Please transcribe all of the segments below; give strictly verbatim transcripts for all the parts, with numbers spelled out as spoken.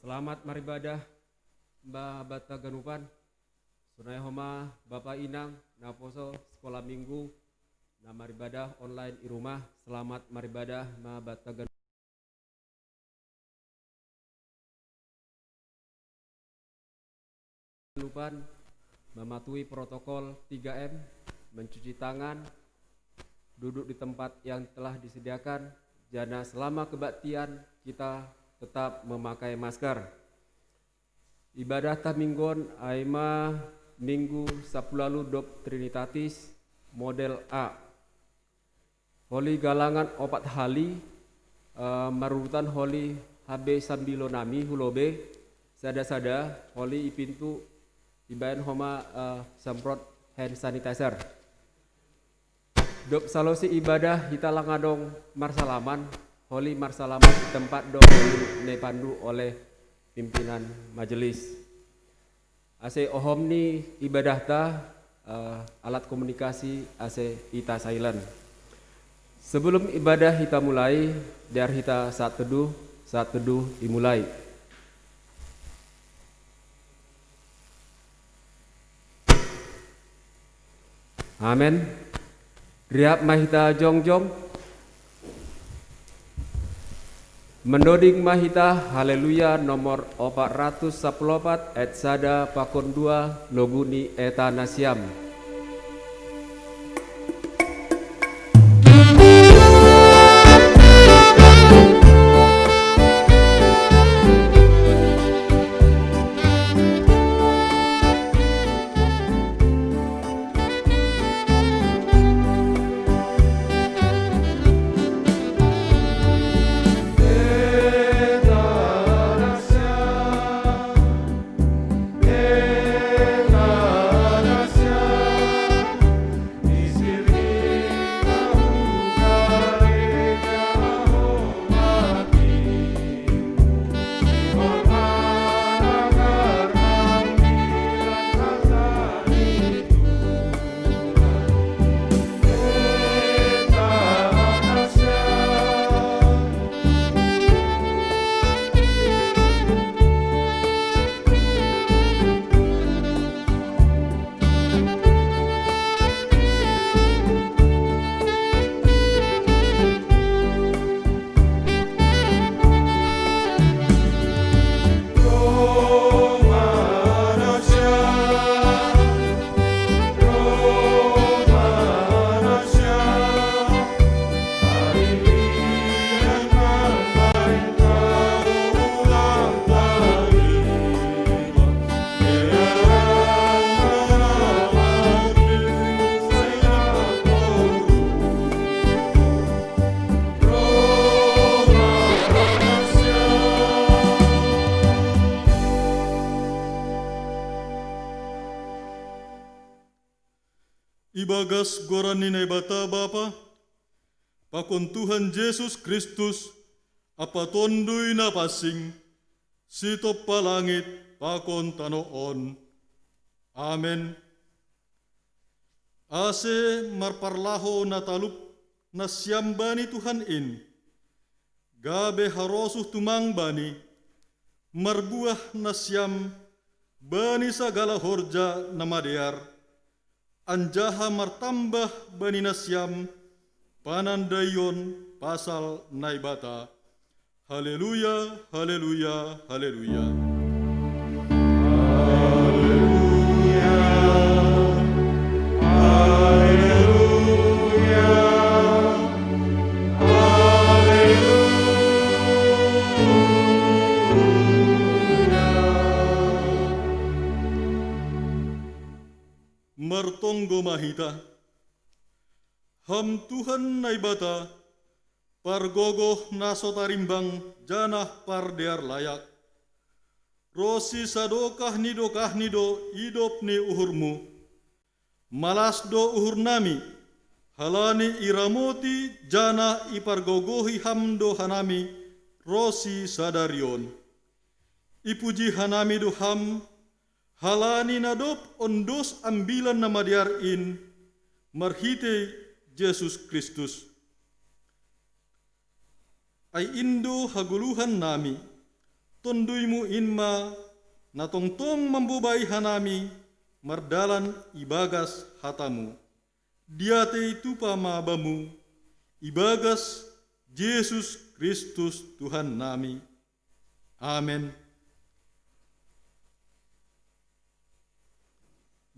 Selamat maribadah, Mbah Bata Ganupan. Sonai homa Bapa Inang naposo sekolah minggu, na maribadah online i rumah. Selamat maribadah, Mbah Bata Ganupan. Lupan mematuhi protokol tiga M, mencuci tangan, duduk di tempat yang telah disediakan, jana selama kebaktian kita tetap memakai masker. Ibadah ta minggon aima minggu sapulalu dob Trinitatis model A. Holi galangan opat hali, eh, marurutan holi H B sambilo nami hulobe, sada-sada holi i pintu ibaen homa, eh, semprot hand sanitizer. Dob salosi ibadah hita lang adong marsalaman, holi marsalaman i tempat dob nepandu oleh pimpinan majelis. Ase ohom ni ibadahta, eh, alat komunikasi ase ita silent. Sebelum ibadah hita mulai, dear hita saat teduh, saat teduh imulai. Amen. Riap ma hita jongjong. Menoding ma hita Haleluya nomor opat ratus sapuluh opat, ayat sada pakon dua, logu ni eta nasiam. Ibagas goran ni Naibata Bapa, pakon Tuhan Jesus Kristus, ampa Tonduy Napansing, sitompa langit pakon tano on. Amen. Ase marparlaho na talup nasiam bani Tuhan in, gabe harosuh tumang Bani, marbuah nasiam bani sagala horja na madear, anjaha martambah bani nasiam panandaion pasal Naibata. Haleluya, haleluya, haleluya. Haleluya, haleluya, haleluya. Martonggo ma hita. Ham Tuhan Naibata, pargogoh na so tarimbang janah pardear layak. Ronsi sadokah ni dokahni do idop ni uhurmu. Malas do uhurnami, halani iramoti janah ipargogohi Ham do hanami ronsi sadari on. Ipuji hanami do Ham, halani na dob ondos Ambilan Namadear in marhitei Jesus Kristus. Ai in do hagoluhannami, TonduyMu in ma na tongtong mambobai hanami mardalan ibagas hataMu. Diatei tupa ma Bamu, ibagas Jesus Kristus Tuhannami. Amen.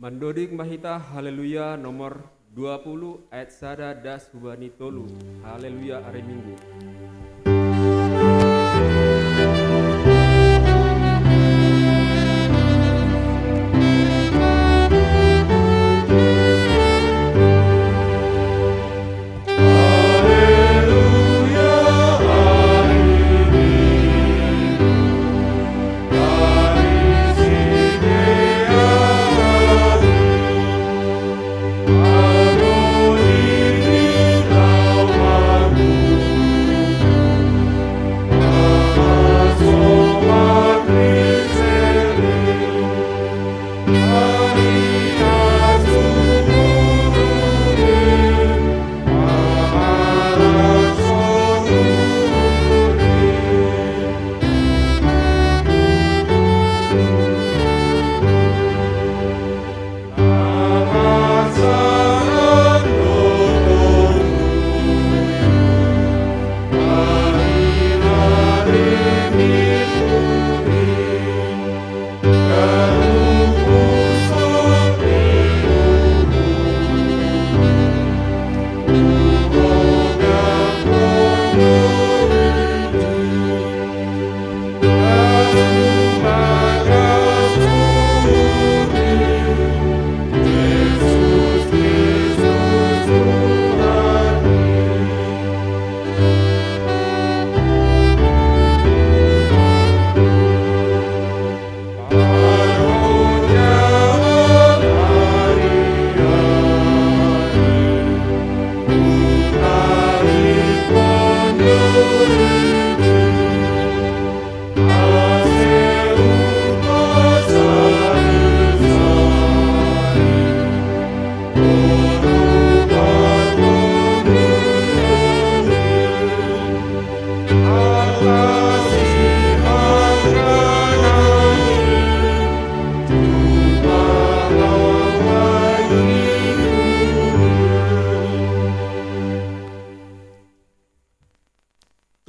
Mandodik ma hita Haleluya nomor dua puluh ayat sada das hubani tolu. Haleluya ari Minggu.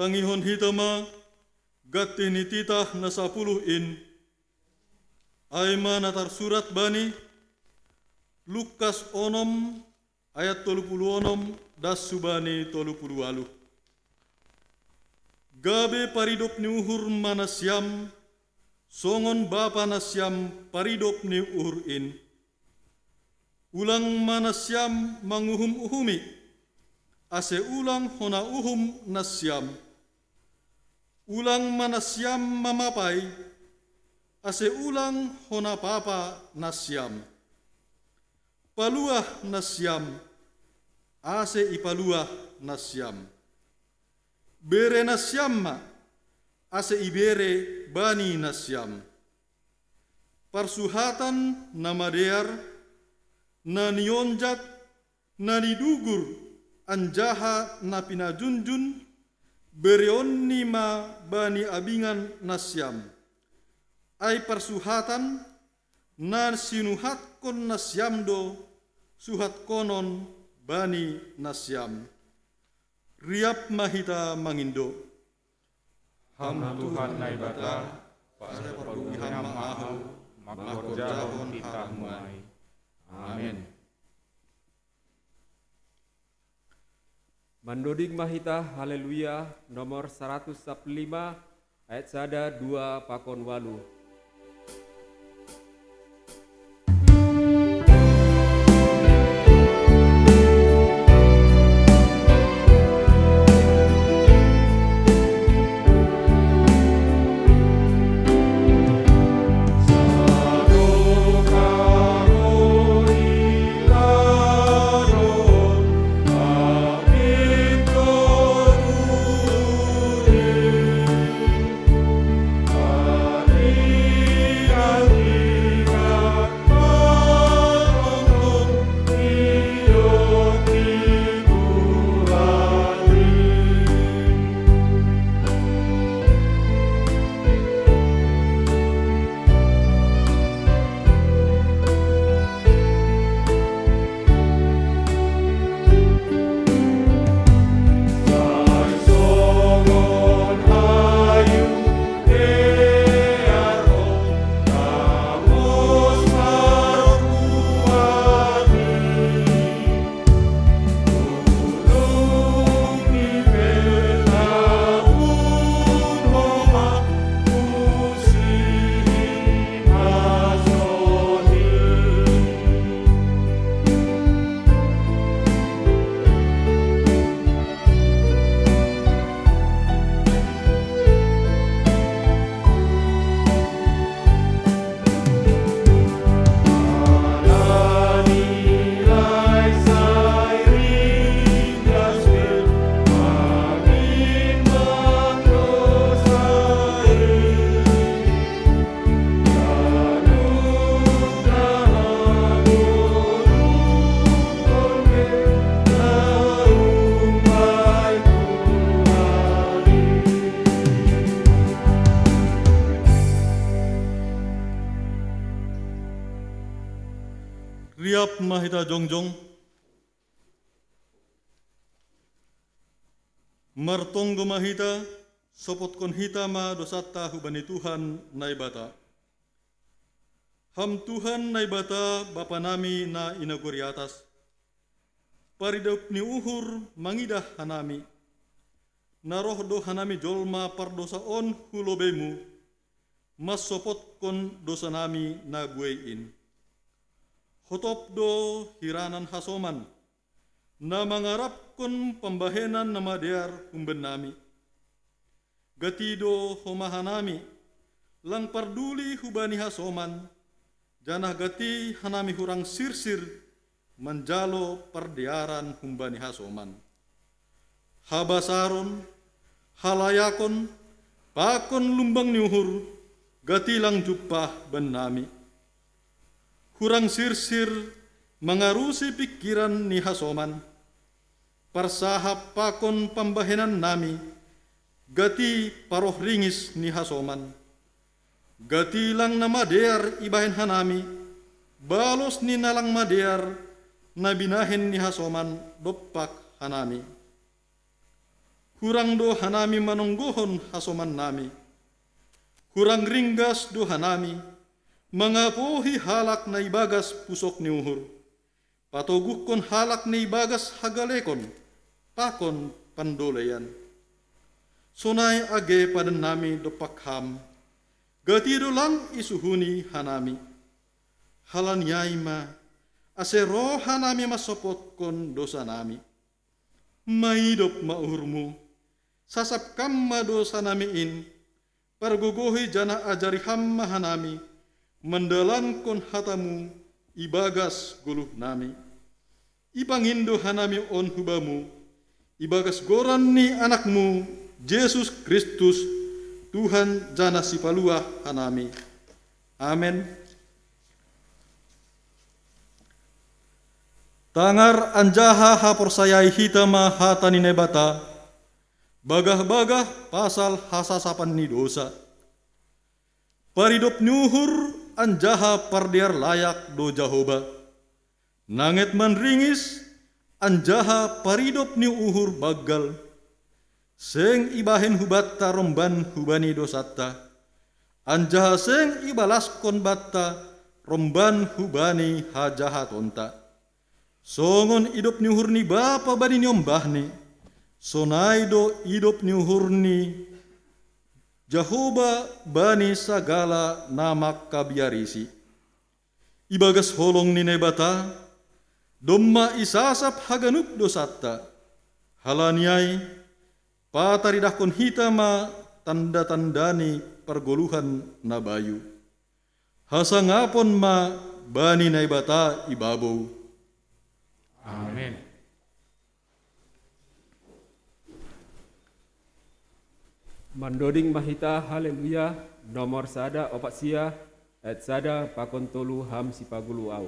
Tangihon hita ma gatti ni titah na sapuluh in, ai ma na tarsurat bani Lukas onom ayat tolu puluh onom das hubani tolu puluh ualuh. Gabe paridop ni uhur ma nasiam, songon bapa nasiam paridop ni uhur in. Ulang ma nasiam manguhum-uhumi, ase ulang hona uhum nasiam. Ulang ma nasiam mamapai, ase ulang hona papa nasiam. Paluah nasiam, ase ipaluah nasiam. Bere nasiam ma, ase ibere bani nasiam. Parsuhatan na madear, na nionjat, na nidugur, anjaha na pinajunjun, bereonni ma bani abingan nasiam. Ai parsuhatan na sinuhatkon nasiam do suhatkonon bani nasiam. Riap ma hita mangindo. Ham Tuhan Naibata, pasaporbuhi Ham ma ahu, mangkorjahon titah-Mu ai. Amen. Mandodik ma hita Haleluya nomor saratus sampulu lima, ayat sada, dua pakon ualuh. Ma hita jongjong. Martonggo ma hita, sopotkon hita ma dosanta hubani Tuhan Naibata. Ham Tuhan Naibata, Bapa nami na i nagori atas, paridop ni uhur mangidah hanami, na roh do hanami jolma pardosa on hu lobeimu, mansopotkon dosa nami na buei in. Hotop do hiranan hasoman, na mangarapkon pambahenan na madear humbannami. Gati do homa hanami, lang parduli hubani hasoman, janah gati hanami hurang sirsir manjalo pardearan humbani hasoman. Habasaron, halayakon, pakon lumbang ni uhur, gati lang jumpah bannami. Hurang sirsir mangarusi pingkiran ni hasoman, parsahap pakon pambahenan nami, gati paroh ringis ni hasoman. Gati lang na madear ibahen hanami, balos ni na lang madear na binahen ni hasoman dompak hanami. Hurang do hanami manonggohon hasoman nami. Hurang ringgas do hanami mangapohi halak na ibagas pusok ni uhur, patoguhkon halak na ibagas hagalekon pakon pandoleian. Sonai age padan nami dompak ham, gati do lang isuhuni hanami. Halani ai ma, ase roh hanami mansopotkon dosa nami. Maidop ma uhurmu, sasap kam ma dosa nami in, pargogohi janah ajari ham ma hanami mandalankon hatamu ibagas goluh nami. Ipangindo hanami on hu bamu, ibagas goran ni Anakmu, Jesus Kristus, Tuhan janah Sipaluah hanami. Amen. Tangar anjaha haporsayai hita ma hata ni Naibata, bagah-bagah pasal hasasapan ni dosa. Paridop ni uhur anjaha pardear layak do Jahoba. Nanget manringis anjaha paridop ni uhur banggal. Seng ibahen hubanta romban hubani dosanta, anjaha seng ibalaskon banta romban hubani hajahatonta. Songon idop ni uhur ni Bapa bani niombahni, sonai do idop ni uhur ni Jahoba bani sagala na mangkabiarisi. Ibagas holong ni Naibata, domma isasap haganup dosanta. Halani ai, pataridahkon hita ma tanda-tanda ni pargoluhan na bayu. Hasangapon ma bani Naibata i babou. Amen. Mandoding ma hita Haleluya, nomor sada opat sia, ayat sada pakon tolu ham sipagulu au.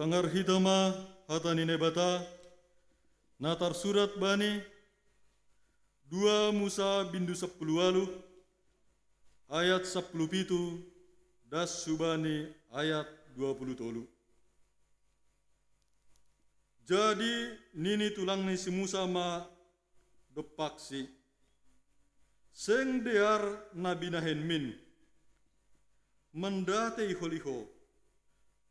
Tangar hita ma hata ni Naibata, na tarsurat bani dua Musa bindu sapuluh walu, ayat sapuluh pitu, das hubani ayat dua puluh tolu. Jadi nini tulang ni si Musa ma dompaksi, seng dear na binahen min, mandate i holiho,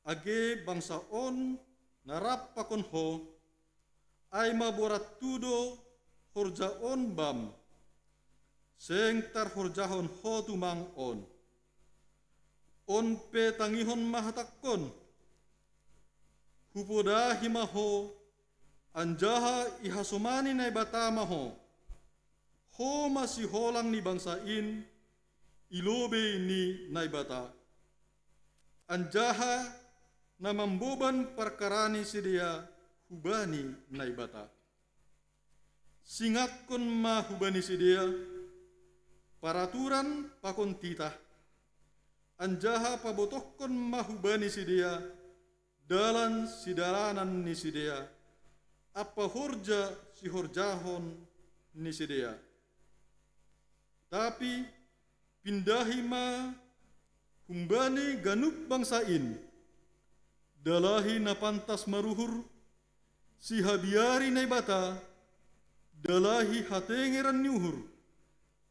age bangsa on na rap pakon ho, ai maborat tu do horja on bam, seng tarhorjahon ho tumang on. On pe tangihon ma hatangkon, hupodahi ma ho, anjaha ihasomani Naibata ma ho. Ho ma siholang ni bangsa in i lobei ni Naibata, anjaha na mamboban parkara ni sidea hubani Naibata. Singakkon ma hubani sidea paraturan pakon titah, anjaha pabotohkon ma hubani sidea dalan sidalanan ni sidea, ampa horja sihorjahon ni sidea. Tapi pindahi ma humbani ganup bangsa in, dalahi na pantas maruhur, sihabiari Naibata, dalahi hatengeran ni uhur,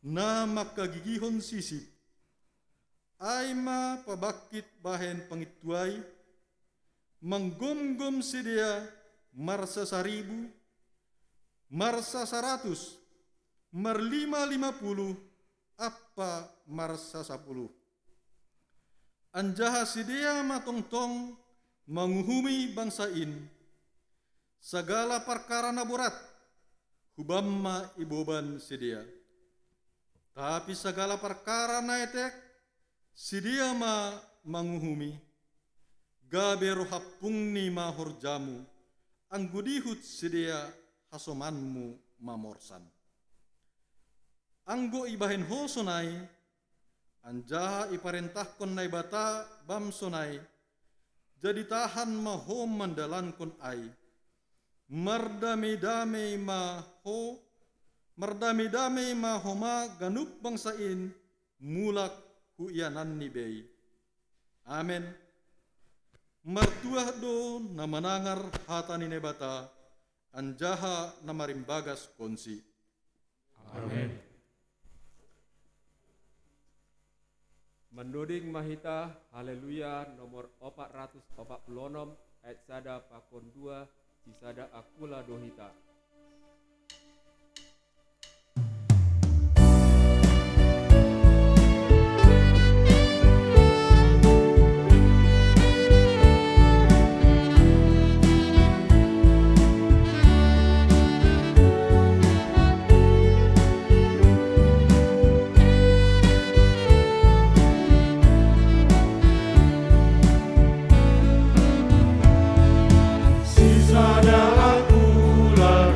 na mangkagigihon sisip. Ai ma pabangkit bahen pangintuai, manggomgom sidea marsasaribu, marsasaratus, marlima-lima puluh, ampa marsasapuluh. Anjaha sidea ma tongtong manguhumi bangsa in, sagala parkara na borat, hubam ma iboban sidea. Tapi sagala parkara na etek, sidea ma manguhumi, gabe rohampungni ma horjamu, anggo dihut sidea hasomanmu mamorsan. Anggo ibahen ho sonai, anjaha iparentahkon Naibata bam sonai, jadi tahan ma ho mandalankon ai. Mardamei-damei ma ho, mardamei-damei ma homa ganup bangsa in, mulak hu iananni bei. Amen. Martuah do na manangar hata ni Naibata, anjaha na marimbagaskonsi. Amen. Mandoding ma hita Haleluya nomor opat ratus opat puluh onom, ayat sada pakon dua, sisada Aquila do hita. Sisada Aquila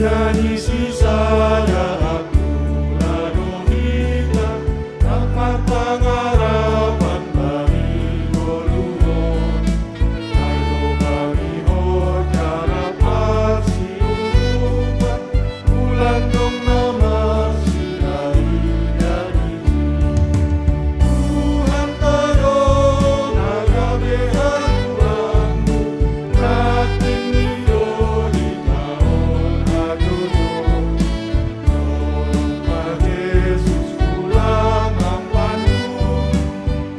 Jadi sisaya aku ladohita, rahmat pangarapan bani goluhon. Ayo bani ho jala pasi urupa, ulandong nama sidari jadi. Tuhan tayo na gabe haduanmu, nating ni doli taon adodo. Tolong pa Jesus pulang ampanmu,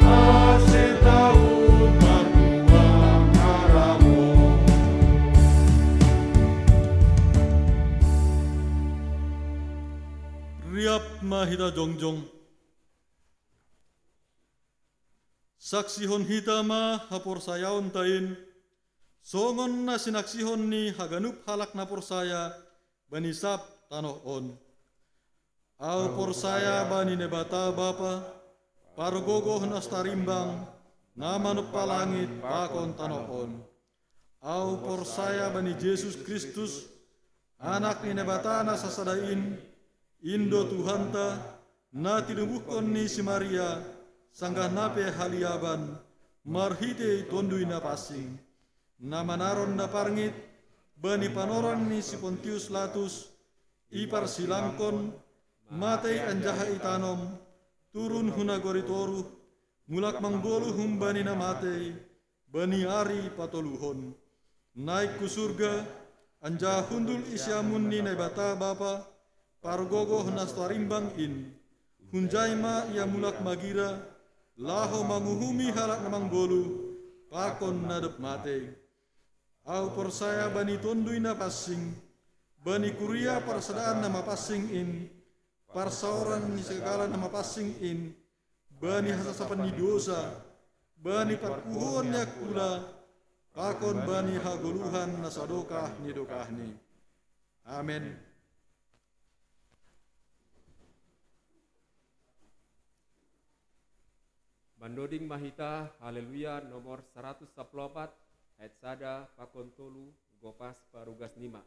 ase taon manuang haramo. Riap ma hita jongjong. Saksihon hita ma haporsayaonta in, songon na sinaksihon ni haganup halak na porsaya bani sab tanoh on. Ahu porsaya bani Naibata Bapa, pargogoh na so tarimbang, na manompa langit pakon tanoh on. Ahu porsaya bani Jesus Kristus, Anak ni Naibata na sasada in, in do Tuhanta, na tinubuhkon ni si Maria, sanggah na pe haliaban, marhitei Tonduy Napansing, na manaron na parngit bani panorang ni si Pontius Latus, iparsilangkon, matei anjaha itanom, turun hu nagori toruh, mulak manggoluh humbani na matei, bani ari patoluhon. Naik hu surga, anjaha hundul i siamun ni Naibata Bapa, pargogoh na so tarimbang in. Hunjai ma Ia mulak magira, laho manguhumi halak na manggoluh, pakon na dob matei. Ahu porsaya bani Tonduy Napansing, bani kuria parsadaan na mapansing in, parsaoran ni sagala na mapansing in, bani hasasapan ni dousa, bani parpuhoon ni angkula, pakon bani hagoluhan na sadokah ni dokahni. Amen. Mandoding ma hita Haleluya nomor saratus sampulu opat, ayat sada pakon tolu, gopas parugas nima.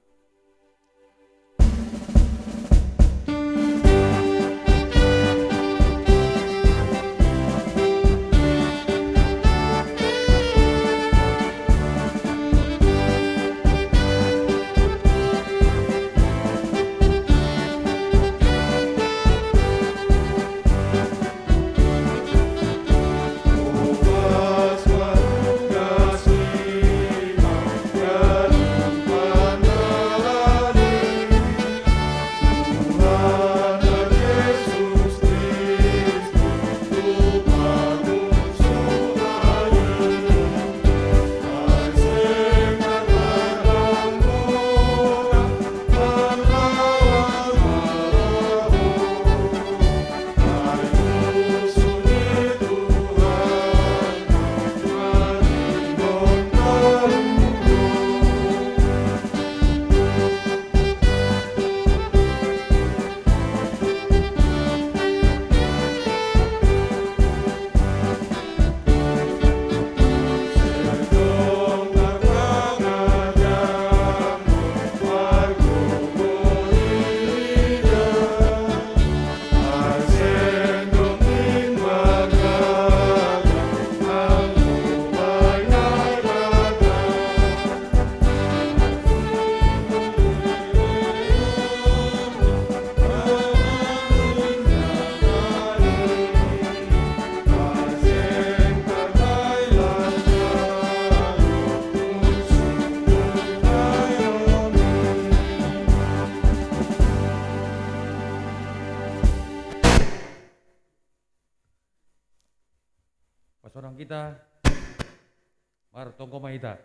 Pasahat hita, martonggo ma hita.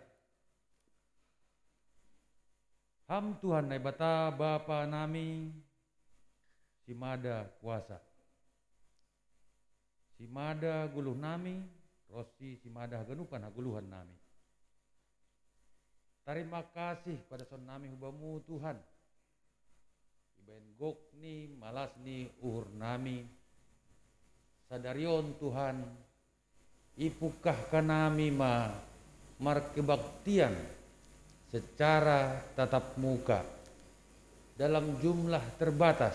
Ham Tuhan Naibata Bapa nami, simada kuasa, simada goluh nami, ronsi simada haganupan hagoluhan nami. Tarima kasih padatahon nami hu Bamu Tuhan, ibaen gok ni malas ni uhur nami, sadari on Tuhan, ipungkah hanami ma markebaktian secara tatap muka. dalam jumlah terbatas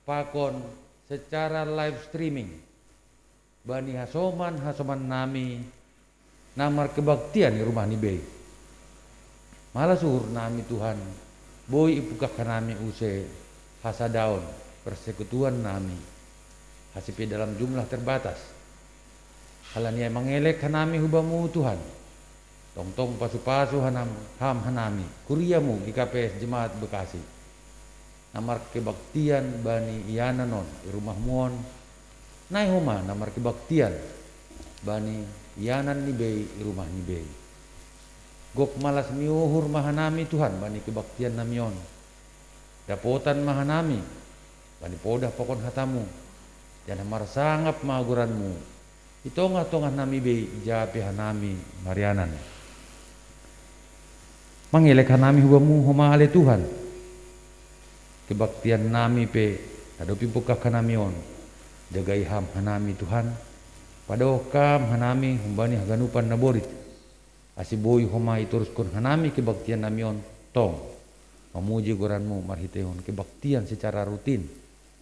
pakon secara live streaming bani hasoman-hasoman nami na markebaktian i rumah ni bei. Malas uhur nami Tuhan, boi ipungkah hanami use hasadaon persekutuan nami, ase pe dalam jumlah terbatas. Halani ai mangelek hanami hu Bamu Tuhan, tongtong pasu-pasu hanam, ham hanami, kuriamu G K P S Jemaat Bekasi, na markebaktian bani ianan on i rumahmu on, nai homa na markebaktian bani ianan ni bei i rumah ni bei. Gok malas ni uhur ma hanami Tuhan bani kebaktian nami on. Dapotan ma hanami bani podah pakon hatamu, janah marsangap ma goranmu i tongah-tongah nami bei, ija pe hanami marianan. Mangelek hanami hu Bamu homa ale Tuhan, kebaktian nami pe na dob ipungkah hanami on. Jagai ham hanami Tuhan, padoh kam hanami humbani haganupan na borit, ase boi homa itoruskon hanami kebaktian nami on tong mamuji goranmu marhiteihon kebaktian secara rutin,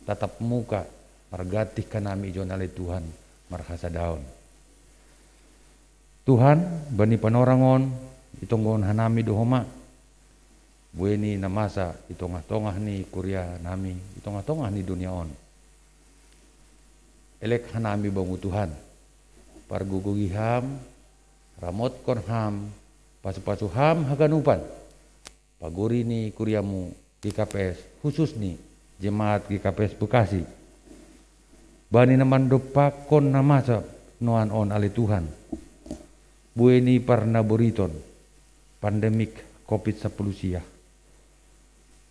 tatap muka, margantih hanami ijon ale Tuhan marhasadaon. Tuhan, bani panorang on itonggohon hanami do homa, buei ni na masa i tongah-tongah ni kuria nami i tongah-tongah ni dunia on. Elek hanami Bamu Tuhan, pargogohi ham, ramotkon ham, pasu-pasu ham haganupan pagori ni kuriamu G K P S, khusus ni Jemaat G K P S Bekasi, bani na mandompakkon na masa noan on ale Tuhan, buei ni parnaboriton pandemik Covid sapuluh siah.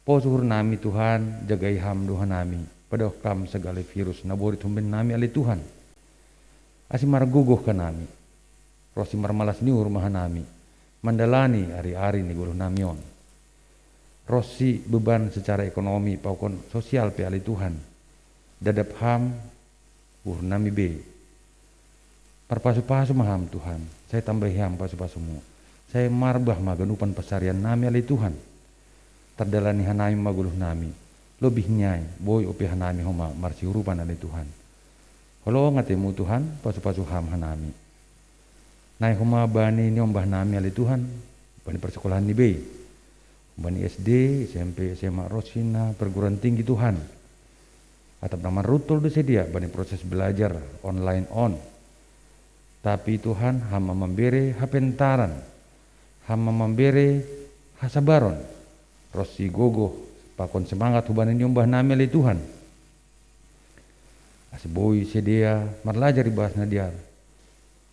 Pos uhur nami Tuhan, jagai ham do hanami, padoh kam sagala virus na borit humben nami ale Tuhan, ase margogoh hanami ronsi marmalas ni uhur ma hanami mandalani ari-ari ni goluh nami on. Ronsi beban secara ekonomi pakon sosial pe ale Tuhan, dadap ham uhur nami bei. Marpasu-pasu ma ham Tuhan, sai tambahi ham pasu-pasumu, sai marbah ma ganupan pansarian nami ale Tuhan. Tardalani hanami ma goluh nami, lobih ni ai boi ope hanami homa marsiurupan ale Tuhan. Holong atemu Tuhan, pasu-pasu ham hanami. Nai homa bani niombah nami ale Tuhan, bani parsikolahan ni bei, bani S D, S M P, S M A ronsi na perguruan tinggi Tuhan, atap na maruntul do sidea bani proses belajar online on. Tapi Tuhan, ham ma mambere hapentaran, ham ma mambere hasabaron ronsi gogoh pakon semangat hubani niombah nami ale Tuhan, ase boi sidea marlajar ibas na dear.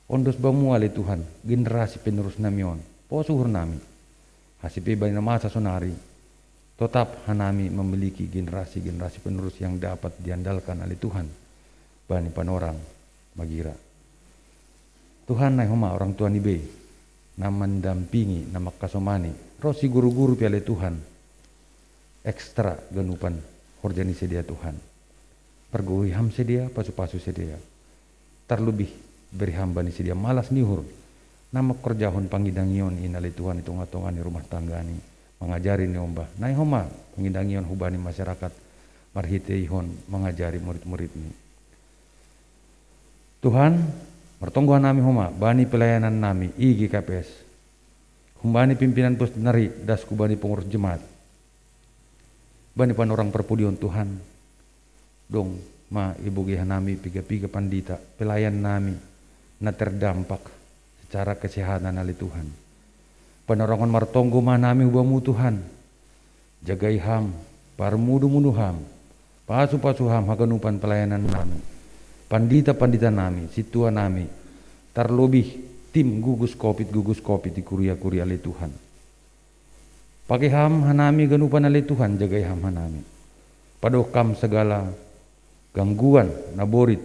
Ondos Bamu ale Tuhan generasi penerus nami on, pos uhur nami, ase pe bani na masa sonari totap hanami memiliki generasi-generasi penerus yang dapat diandalkan ale Tuhan bani panorang magira. Tuhan, nai homa orang tua ni bei na mandampingi, na mangkasomani, ronsi guru-guru pe ale Tuhan, ekstra ganupan horja ni sidea Tuhan. Pargogohi ham sidea, pasu-pasu sidea. Tarlobih bere ham bani sidea malas ni uhur na mangkorjahon pangidangion in ale Tuhan i tongah-tongah ni rumah tanggani, mangajari niombah, nai homa pangidangion hubani masyarakat marhiteihon mangajari murid-muridni. Tuhan, martonggo hanami homa bani pelayanan nami i G K P S, humbani pimpinan pos nari das hu bani pengurus jemaat, bani panorang parpudion Tuhan. Dong ma ibogei hanami piga-piga pandita pelayan nami na terdampak secara kesehatan ale Tuhan. Panorang on martonggo ma hanami hu Bamu Tuhan, jagai ham, parmudu-mudu ham, pasu-pasu ham haganupan pelayanan nami, pandita-pandita nami, sintua nami, tarlobih tim gugus Covid, gugus Covid i kuria-kuria ale Tuhan. Pake ham hanami ganupan ale Tuhan, jagai ham hanami. Padoh kam sagala gangguan na borit,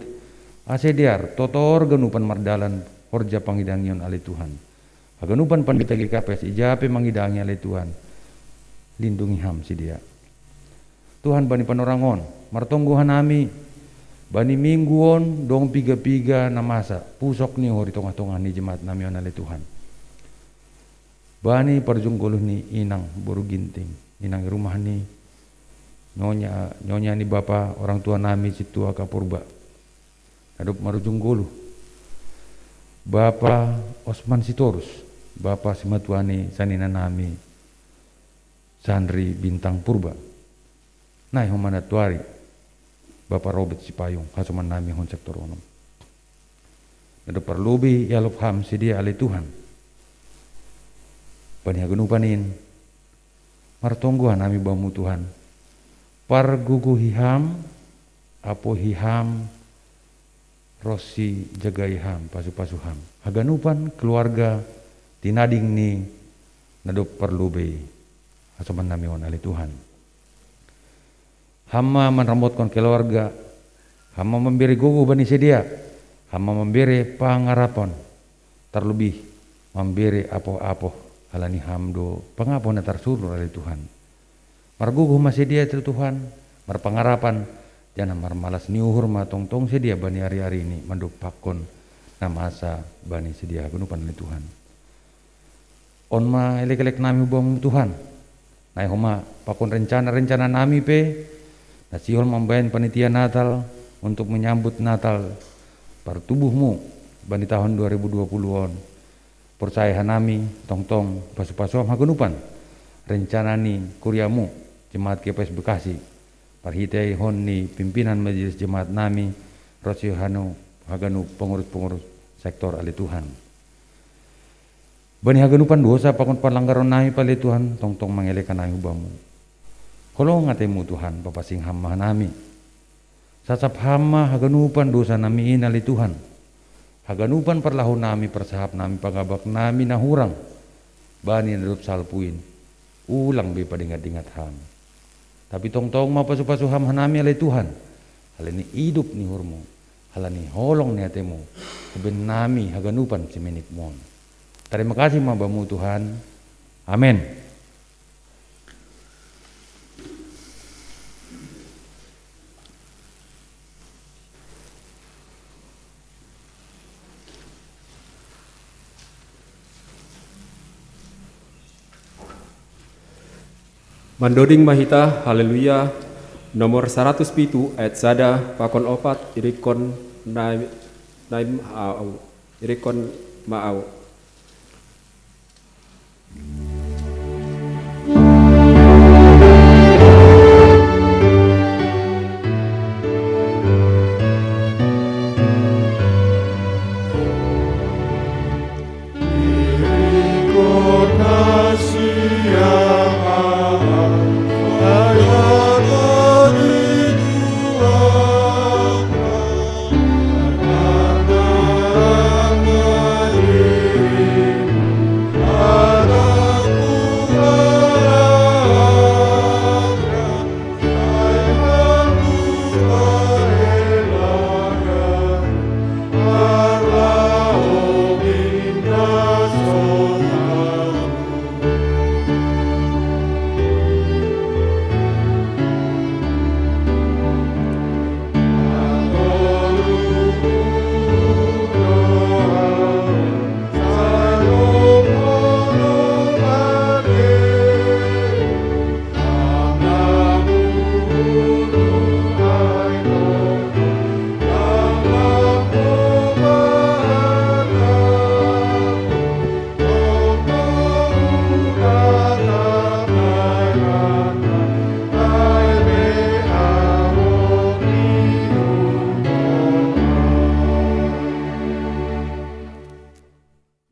ase dear totor ganupan mardalan horja pangidangion ale Tuhan. Haganupan pandita G K P S ija pe mangidangi ale Tuhan, lindungi ham sidea. Tuhan, bani panorang on martonggo hanami, bani minggu on dong piga-piga na masa pusok ni uhur i tongah-tongah ni jemaat nami on ale Tuhan. Bani parujung goluh ni inang boru Ginting, inang i rumah ni nyonya, nyonya ni bapa orang tua nami sintua Kapurba. Na dob marujung goluh, bapa Osman Sitorus, bapa simatua ni sanina nami Sandri Bintang Purba. Nai homa na tuari bapa Robert Sipayung, hasoman nami hon sektor onom. Na dob parlobei ialop ham sidea ale Tuhan. Bani haganupan in, martonggo hanami bamu Tuhan. Pargogohi ham, apohi ham, ronsi jagai ham, pasupasu ham haganupan keluarga tinading ni na dob parlobei hasoman nami on ale Tuhan. Ham ma manramotkon keluarga, ham ma mambere gogoh bani sidea, ham ma mambere pangarapon, tarlobih mambere apoh-apoh, halani ham do pangapoh na tarsulur ale Tuhan. Margogoh ma sidea tu Tuhan, marpangarapan, janah marmalas ni uhur ma tongtong sidea bani ari-ari ni mandompakkon na masa bani sidea haganupan ale Tuhan. On ma elek-elek nami hu bamu Tuhan. Nai homa pakon rencana-rencana nami pe, na sihol mambahen panitia Natal untuk menyambut Natal partubuhmu bani tahun dua ribu dua puluh on. Porsaya hanami tongtong pasupasu ham haganupan rencana ni kuriamu Jemaat G P S Bekasi, parhiteihon ni pimpinan majelis jemaat nami, ronsi hanu haganup pengurus-pengurus sektor ale Tuhan. Bani haganupan dosa pakon panlanggaron nami pe ale Tuhan, tongtong mangelek hanami hu bamu. Holong atemu Tuhan, papansing ham ma hanami. Sasap ham ma haganupan dosa nami in ale Tuhan. Haganupan parlahou nami, parsahap nami, pangabak nami na hurang bani na dob salpu in, ulang be padingat-dingat ham. Tapi tongtong ma pasupasu ham hanami ale Tuhan, halani idop ni uhurmu, halani holong ni atemu, hubahen nami haganupan simenek mon. Tarima kasih ma bamu Tuhan. Amen. Mandoding ma hita, haleluya, nomor saratus pitu ayat sada pakon opat, irikon Naim, Naim au, irikon ma au.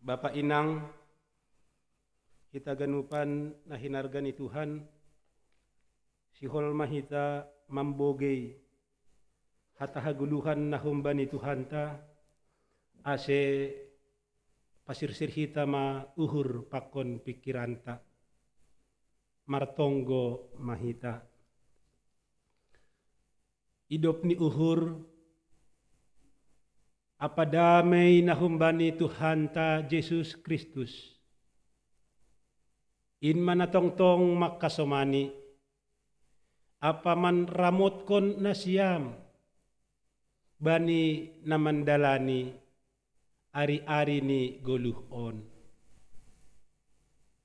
Bapa inang, hita ganupan na hinarga ni Tuhan, sihol ma hita mambogei hata hagoluhan na humbani Tuhanta, ase pasirsir hita ma uhur pakon pingkiranta. Martonggo ma hita. Idop ni uhur ampa damei na humbani Tuhanta Jesus Kristus, in ma na tongtong mangkasomani ampa manramotkon nasiam bani na mandalani ari-ari ni goluh on.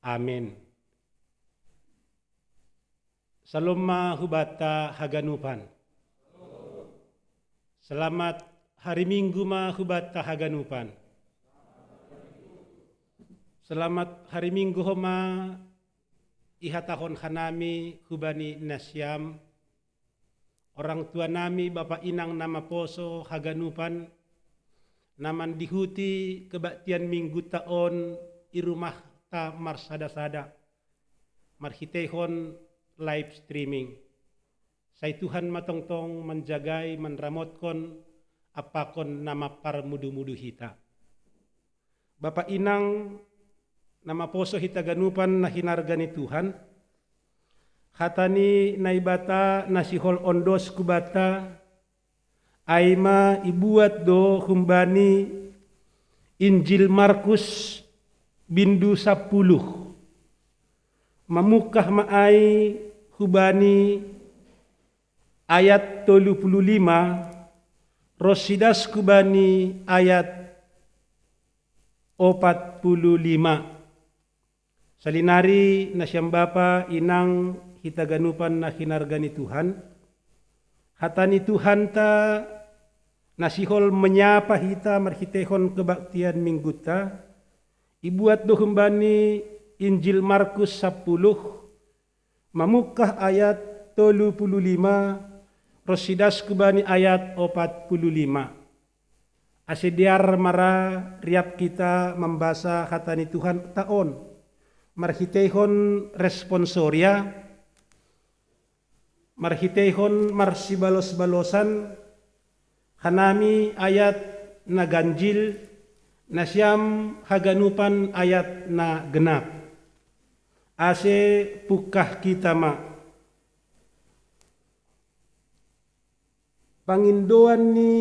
Amin. Salom ma hubata haganupan. Selamat hari Minggu ma hubata haganupan. Selamat hari Minggu ho ma ihatahon hanami hubani nasiam, orang tua nami, bapa inang na maposo haganupan, na mandihuti kebaktian Mingguta on i rumahta marsada-sada, marhiteihon live streaming. Sai Tuhan ma tongtong manjagai, manramotkon, ampakon na mamparmudu-mudu hita. Bapa inang na maposo hita ganupan na hinarga ni Tuhan, hata ni Naibata na sihol ondos hubata, ai ma ibuat do humbani Injil Markus bindu sapuluh. Mamungkah ma ai hubani ayat tolu puluh lima, ronsi das hubani ayat opat puluh lima. Salinari nasiam bapa inang hita ganupan na hinarga ni Tuhan, hata ni Tuhanta na sihol manyapa hita marhiteihon kebaktian Mingguta, ibuat do humbani Injil Markus sapuluh, mamungkah ayat tolu puluh lima, ronsi das hubani ayat opat puluh lima. Ase dear ma ra riap hita mambasa hata ni Tuhanta on, marhiteihon responsoria, marhiteihon marsibalos-balosan, hanami ayat na ganjil, nasiam haganupan ayat na genap. Ase pungkah hita ma. Pangindoan ni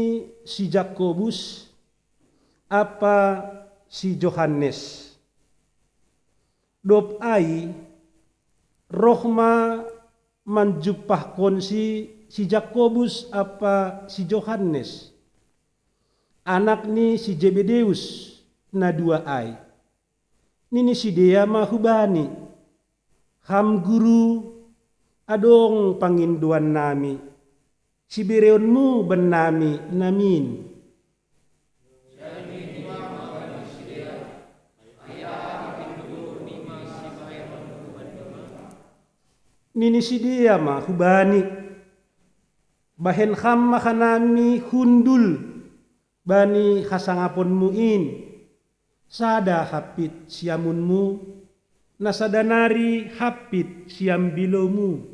si Jakobus ampa si Johannes. Dob ai, roh ma manjumpahkonsi si Jakobus ampa si Johannes, anak ni si Jebedeus na dua ai. Nini sidea ma hubani: Ham Guru, adong pangindoannami, sibereonmu bannami namin. Nini sidea ma hubani: Bahen ham ma hanami hundul bani hasangaponmu in, sada hampit siamunmu, na sada nari hampit siambiloumu.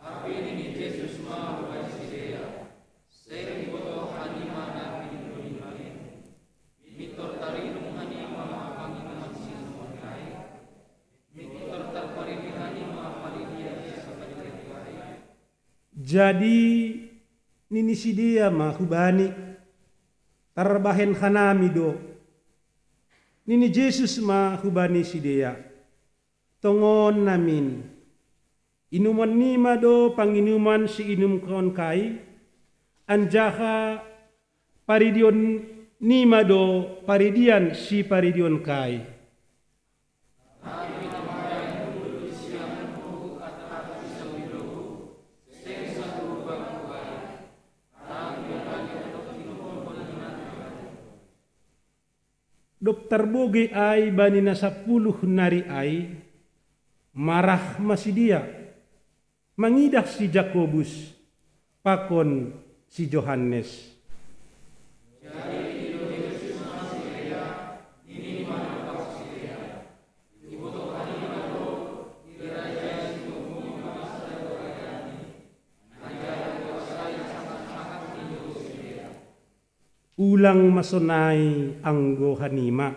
Tapi nini Jesus ma hubani sidea: Seng ibotoh hanima na pinindonima in? Mintor tarinum hanima panginuman sinuman ai? Mintor tarparidi hanima paridian siaparidian ai? Jadi nini sidea ma hubani: Tarbahen hanami do. Nini Jesus ma hubani sidea: Tongon namin, inumonnima do panginuman siinumkonkai, anjaha paridionnima do paridian siparidionkai. Dob tarbogei ai bani na sapuluh nari ai, marah ma sidea, mangidah si Jakobus pakon si Johannes. Ulang ma sonai anggo hanima.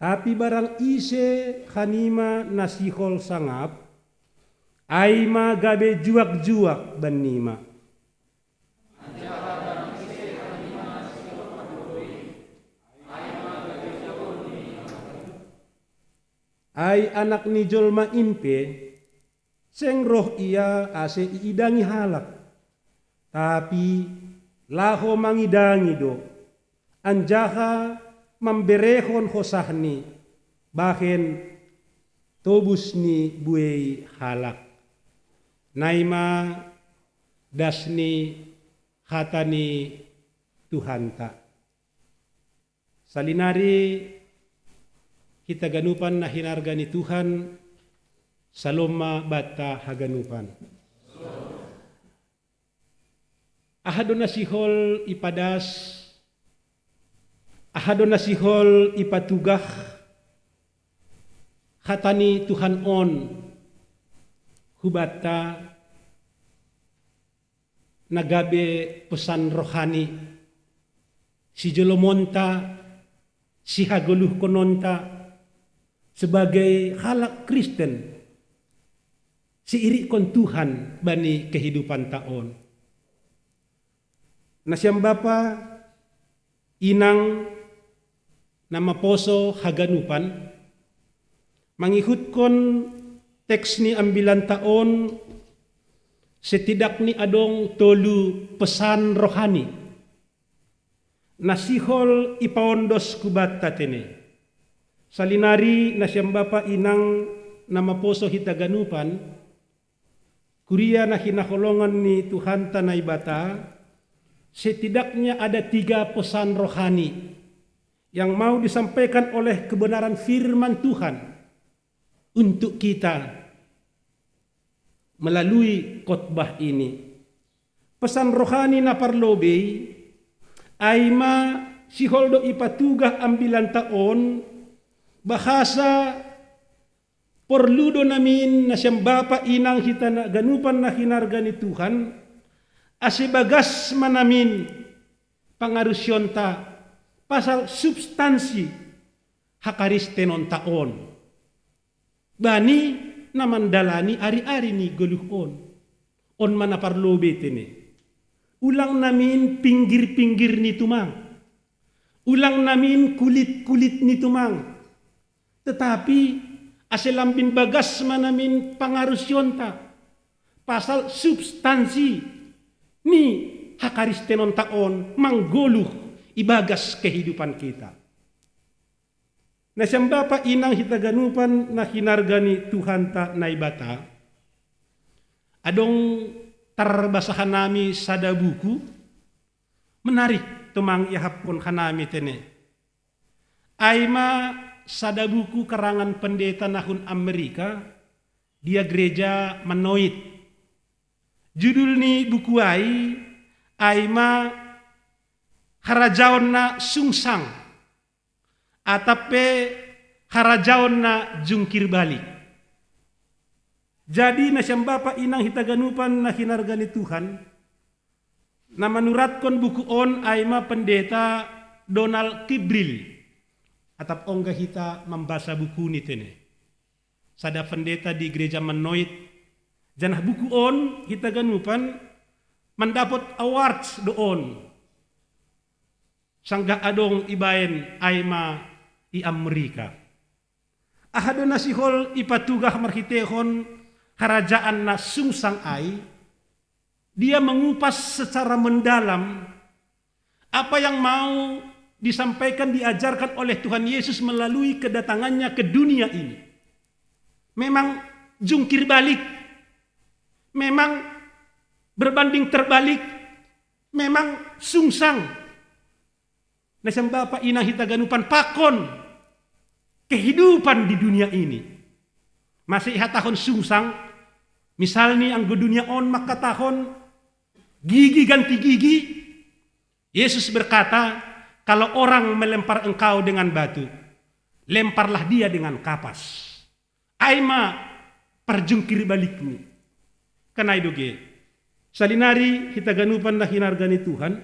Tapi barang ise hanima na sihol sangap, ai ma gabe juak-juak bannima. Ai Anak ni jolma in pe, seng roh Ia ase iidangi halak, tapi laho mangidangi do, anjaha mamberehon hosahni, bahen tobus ni buei halak. Naima das ni hata ni Tuhanta. Salinari hita ganupan na hinarga ni Tuhan, salom ma banta haganupan. Aha do na sihol ipadas, aha do na sihol ipatugah hata ni Tuhan on hu banta na gabe pesan rohani, sijolomonta, sihagoluhkononta sebagai halak Kristen, siirikkon Tuhan bani kehidupanta on. Nasiam bapa, inang na maposo haganupan, mangihutkon teks ni ambilanta on, setidakni adong tolu pesan rohani na sihol ipaondos hu banta tene. Salinari nasiam bapa inang na maposo hita ganupan, kuria na hinaholongan ni Tuhanta Naibata, setidaknya ada tiga pesan rohani yang mau disampaikan oleh kebenaran firman Tuhan untuk kita melalui khotbah ini. Pesan rohani na parlobei, ai ma sihol do ipatugah ambilanta on, bahasa porlu do namin nasiam bapa inang hita na ganupan na hinarga ni Tuhan, ase bagas ma namin pangarusionta pasal substansi hakaristenonta on bani na mandalani ari-ari ni goluh on. On ma na parlobei tene. Ulang namin pinggir-pinggir ni tumang. Ulang namin kulit-kulit ni tumang. Tetapi ase lambin bagas ma namin pangarusionta pasal substansi ni hakaristenonta on manggoluh ibagas kehidupan kita. Nasiam bapa inang hita ganupan na hinarga ni Tuhanta Naibata, adong tarbasahan nami sada buku, menarik tumang iahapkon hanami tene. Ai ma sada buku karangan pendeta na hun Amerika, dia gereja Mennonite. Judul ni buku ai, ai ma Harajaon na Sungsang, atap pe Harajaon na Jungkir Balik. Jadi nasiam bapa inang hita ganupan na hinarga ni Tuhan, na manuratkon buku on ai ma pendeta Donald Kibril. Atap ongga hita mambasa buku ni tene. Sada pendeta di gereja Mennonite. Janah buku on hita ganupan mandapot awards do on. Sanggah adong ibaen ai ma i Amerika. Aha do na sihol ipatugah marhitehon Harajaan na Sungsang ai? Dia mengupas secara mendalam apa yang mau disampaikan, diajarkan oleh Tuhan Yesus melalui kedatangannya ke dunia ini. Memang jungkir balik, memang berbanding terbalik, memang sungsang. Nasiam bapa inang hita ganupan, pakon kehidupan di dunia ini. Masa ihatahon sungsang? Misalni anggo dunia on mangkatahon gigi ganti gigi, Yesus berkata, "Kalau orang melempar engkau dengan batu, lemparlah dia dengan kapas." Ai ma parjungkir balikni. Kan ai do ge. Salinari hita ganupan na hinarga ni Tuhan,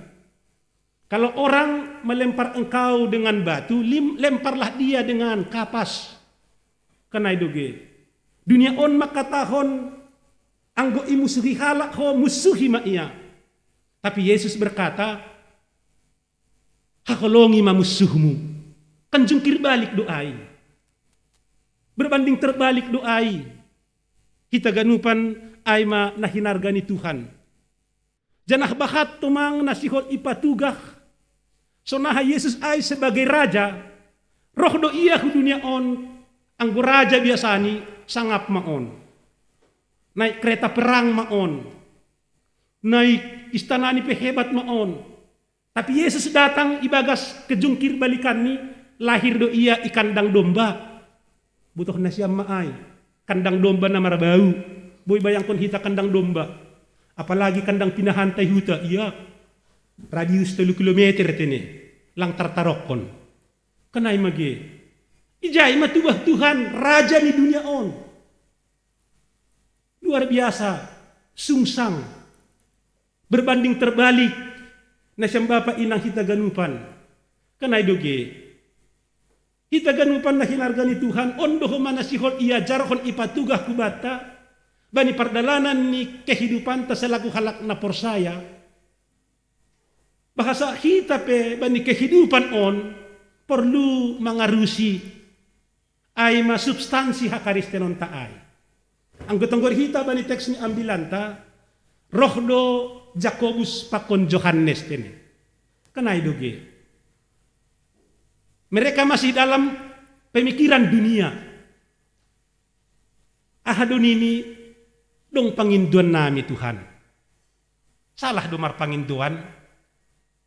kalau orang melempar engkau dengan batu, lim-, lemparlah dia dengan kapas. Kan ai do ge. Dunia on mangkatahon, anggo imusuhi halak ho, musuhi ma ia. Tapi Yesus berkata, haholongi ma munsuhmu. Kan jungkir balik do ai. Berbanding terbalik do ai. Hita ganupan ai ma na hinarga ni Tuhan. Janah bahat tumang na sihol ipatugah, sonaha Yesus ai sebagai raja, roh do ia hu dunia on, Anggo raja biasani sangap ma on. Naik kereta perang ma on. Naik istanani pe hebat ma on. Tapi Yesus datang ibagas kejungkir balikanni, lahir do ia i kandang domba. Butuh nasiam ma ai. Kandang domba na marbau. Boi bayangkon hita kandang domba. Apalagi kandang pinahanta i huta, ia radius tolu kilometer tene. Lang tartarokkon. Kenai mage. Ijai ma tubah Tuhan, raja ni dunia on. Luar biasa, sungsang, berbanding terbalik, nasiam bapa inang hita ganupan. Kenai doge. Hita ganupan na hinarga ni Tuhan, on do homa na sihol iajarhon ipatugah hubanta, bani pardalanan ni kehidupanta selaku halak na porsaya. Bahasa hita pe bani kehidupan on perlu mangarusi ai ma substansi hakaristenonta ai. Anggo tonggor hita bani teks ni ambilanta, roh do Jakobus pakon Johannes tene. Kenai doge. Mereka masih dalam pemikiran dunia. Aha do nini, dong pangindoan nami Tuhan. Salah do marpangindoan.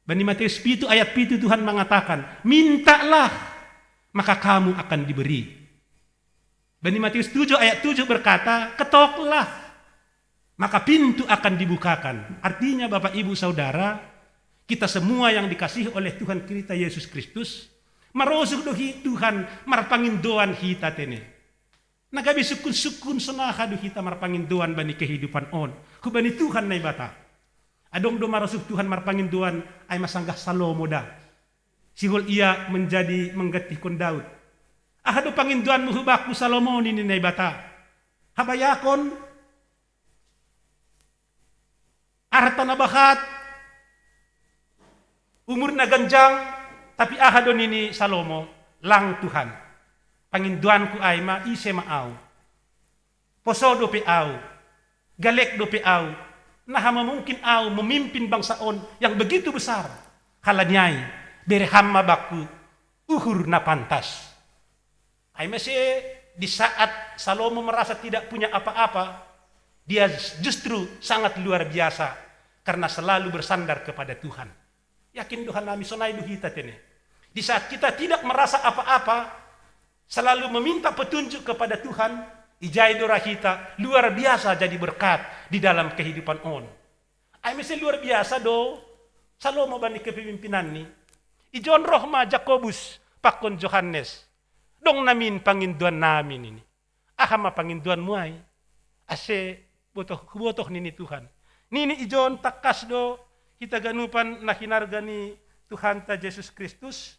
Bani Matius pitu ayat pitu Tuhan mengatakan, mintalah, maka kamu akan diberi. Bani Matius tujuh ayat tujuh berkata, ketoklah, maka pintu akan dibukakan. Artinya Bapak Ibu Saudara, kita semua yang dikasihi oleh Tuhan kita Yesus Kristus, marosuh do hi Tuhan marpangindoan hita tene. Na gabe sukun-sukun sonaha do hita marpangindoan bani kehidupan on. Hubani Tuhan Naibata. Adong do marosuh Tuhan marpangindoan ai ma sanggah Salomo da. Sihol ia menjadi menggantikan Daud. Aha do pangindoanmu hubakku Salomo nini Naibata. Habayakon, arta na bahat, umur na ganjang, tapi aha do nini Salomo, lang Tuhan. Pangindoanku ai ma ise ma au. Poso dope au, galek dope au, naha ma mungkin au memimpin bangsa on yang begitu besar. Halani ai, bere ham ma bakku uhur na pantas. Ai mase di saat Salomo merasa tidak punya apa-apa, dia justru sangat luar biasa karena selalu bersandar kepada Tuhan. Yakin do hanami sonai do hita tene. Di saat kita tidak merasa apa-apa, selalu meminta petunjuk kepada Tuhan, ijai do ra hita luar biasa jadi berkat di dalam kehidupan on. Ai mese luar biasa do Salomo bani kepemimpinanni. Ijon roh ma Jakobus pakon Johannes. Dong namin pangindoan nami nini. Aha ma pangindoanmu ai? Ase botoh, hubotoh nini Tuhan. Nini ijon tangkas do hita ganupan na hinarga ni Tuhanta Jesus Kristus.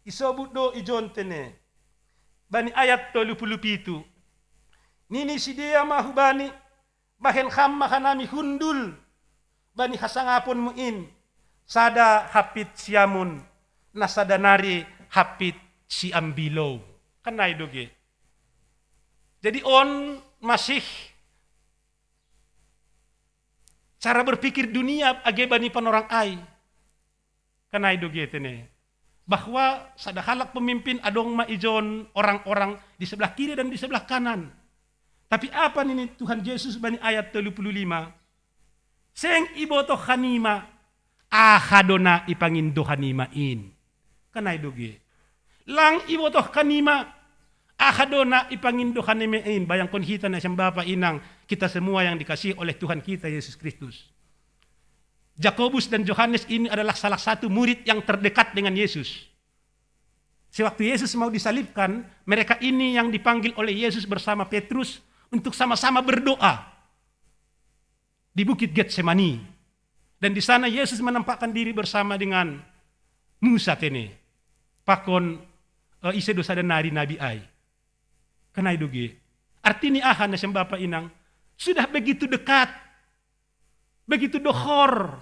Isobut do ijon tene. Bani ayat tolu pulu pitu. Nini sidea ma hubani, bahen ham ma hanami hundul bani hasangaponmu in, sada hampit siamun, na sada nari hampit siambilou. Kan ai doge. Jadi on masih cara berpikir dunia age bani panorang ai. Kan ai doge tene. Bahwa sada halak pemimpin adong ma ijon orang-orang di sebelah kiri dan di sebelah kanan. Tapi apa nini Tuhan Yesus bani ayat tolu pulu lima? Seng ibotoh hanima, aha do na ipangindo hanima in. Kan ai doge. Lang ibotoh hanima, aha do na ipangindo hanima in. Bayangkon hita na siam bapa inang, kita semua yang dikasihi oleh Tuhan kita Yesus Kristus. Jakobus dan Johannes ini adalah salah satu murid yang terdekat dengan Yesus. Sewaktu Yesus mau disalibkan, mereka ini yang dipanggil oleh Yesus bersama Petrus untuk sama-sama berdoa di Bukit Getsemani. Dan di sana Yesus menampakkan diri bersama dengan Musa tene. Pakon, eh, ise do sada nari nabi ai. Kan ai doge. Artini aha na siam bapa inang? Sudah begitu dekat, begitu dohor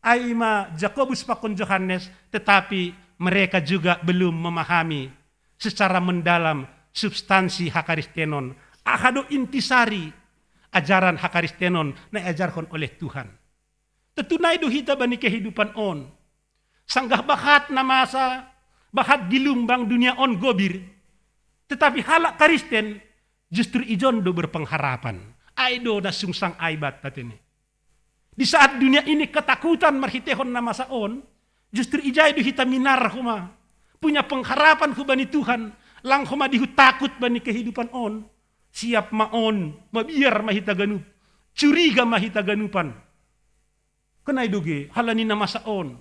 ai ma Jakobus pakon Johannes, tetapi mereka juga belum memahami secara mendalam substansi hakaristenon. Aha do intisari ajaran hakaristenon na iajarhon oleh Tuhan. Tentu nai do hita bani kehidupan on. Sanggah bahat na masa, bahat gilumbang dunia on gobir. Tetapi halak Kristen justru ijon do berpengharapan. Ai do na sungsang ai batta tene. Di saat dunia ini ketakutan marhitehon na masa on, justru ijai do hita minar homa. Punya pengharapan hubani Tuhan, lang homa dihu takut bani kehidupan on. Siap ma on, mabiar ma hita ganup. Curiga ma hita ganupan. Kenai doge, halani na masa on.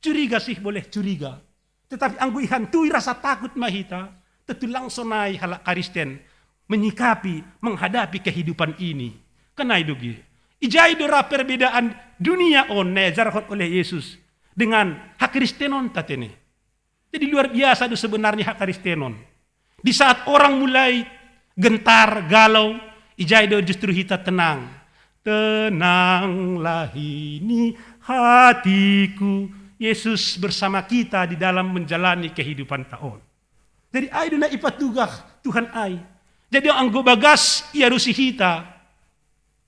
Curiga sih boleh curiga. Tetapi anggo ihantui rasa takut ma hita, tentu langsung nai halak Kristen menyikapi, menghadapi kehidupan ini. Kenai doge. Ijai do ra perbedaan dunia on na diajarhon oleh Yesus dengan hakristenon ta tene. Jadi luar biasa do sebenarnya hakristenon. Di saat orang mulai gentar, galau, ijai do justru hita tenang. Tenanglah ini hatiku. Yesus bersama kita di dalam menjalani kehidupan ta on. Jadi ai do na ipatugah Tuhan ai. Jadi anggo bagas iarusi hita,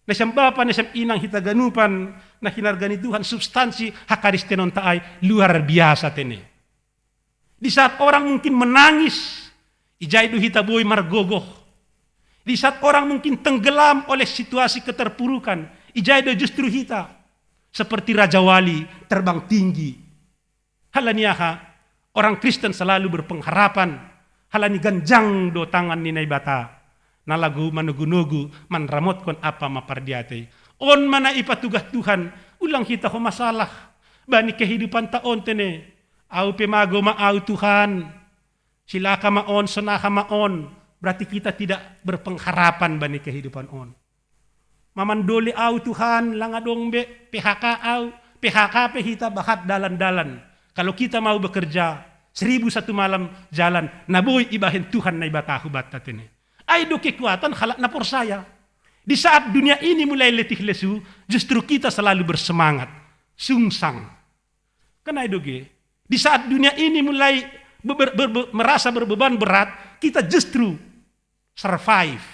na sian bapa, na sian inang hita ganupan, na hinargani Tuhan, substansi hakristenon ta ai luar biasa tene. Di saat orang mungkin menangis, ijai do hita boi margogoh. Di saat orang mungkin tenggelam oleh situasi keterpurukan, ijai do justru hita seperti Raja Wali terbang tinggi. Halani aha, orang Kristen selalu berpengharapan, halani ganjang do tangan ni Naibata. Na lagu manogu-nogu manramotkon apa mapardiatei. On ma na ipatugah Tuhan, ulang hita ho masalah. Bani kehidupan ta on tene. Au pe mago ma au Tuhan. Silaka ma on, sonaha ma on. Berarti kita tidak berpengharapan bani kehidupan on. Mamandole au Tuhan, lang adong be P H K au. P H K pe hita bahat dalan-dalan. Kalau kita mau bekerja, seribu satu malam jalan, na boi ibahen Tuhan Naibata hubatta tene. Ai do kekuatan halak na porsaya. Di saat dunia ini mulai letih lesu, justru kita selalu bersemangat. Sungsang. Kan ai doge. Di saat dunia ini mulai ber- ber- ber- merasa berbeban berat, kita justru survive.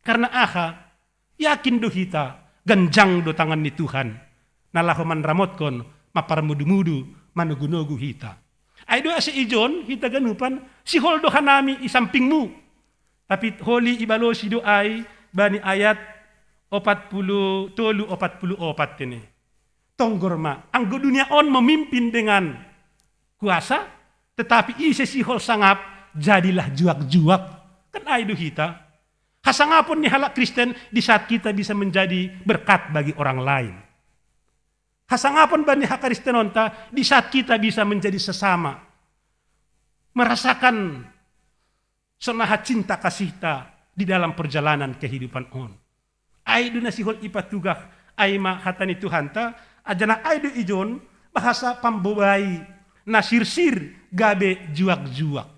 Karena aha? Yakin do hita, ganjang do tangan ni Tuhan. Na laho manramotkon, maparmudu-mudu, manogu-nogu hita. Ai do asa ijon, hita ganupan, sihol do hanami i sampingmu. Tapi holi ibalosi do ai, bani ayat opat pulu tolu, opat pulu opat tene. Tonggor ma, anggo dunia on memimpin dengan kuasa, tetapi ise sihol sangap, jadilah juak-juak. Kan ai do hita. Hasangapon ni halak Kristen di saat kita bisa menjadi berkat bagi orang lain. Hasangapon bani hakristenonta di saat kita bisa menjadi sesama. Merasakan sonaha cinta kasihta di dalam perjalanan kehidupan on. Ai do na sihol ipatugah, ai ma hata ni Tuhanta, ajana ai do ijon, bahasa pambobai, na sirsir gabe juak-juak.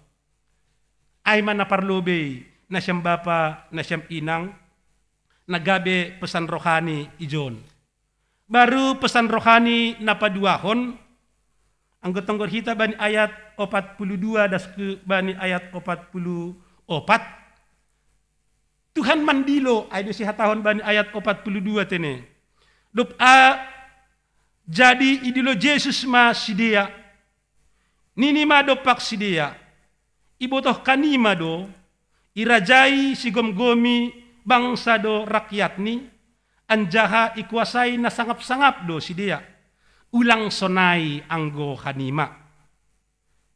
Ai ma na parlobei, na siam bapa, na siam inang, na gabe pesan rohani ijon. Baru pesan rohani na paduahon, anggo tonggor hita bani ayat opat pulu dua das ke bani ayat opat pulu opat. Tuhan mandilo, ai do sihatahon bani ayat opat pulu dua tene. Dob a jadi idilo Jesus ma sidea. Nini ma dompak sidea. Ibotoh kanima do, irajai sigomgomi bangsa do rakyatni, anjaha ikuasai na sangap-sangap do sidea. Ulang sonai anggo hanima.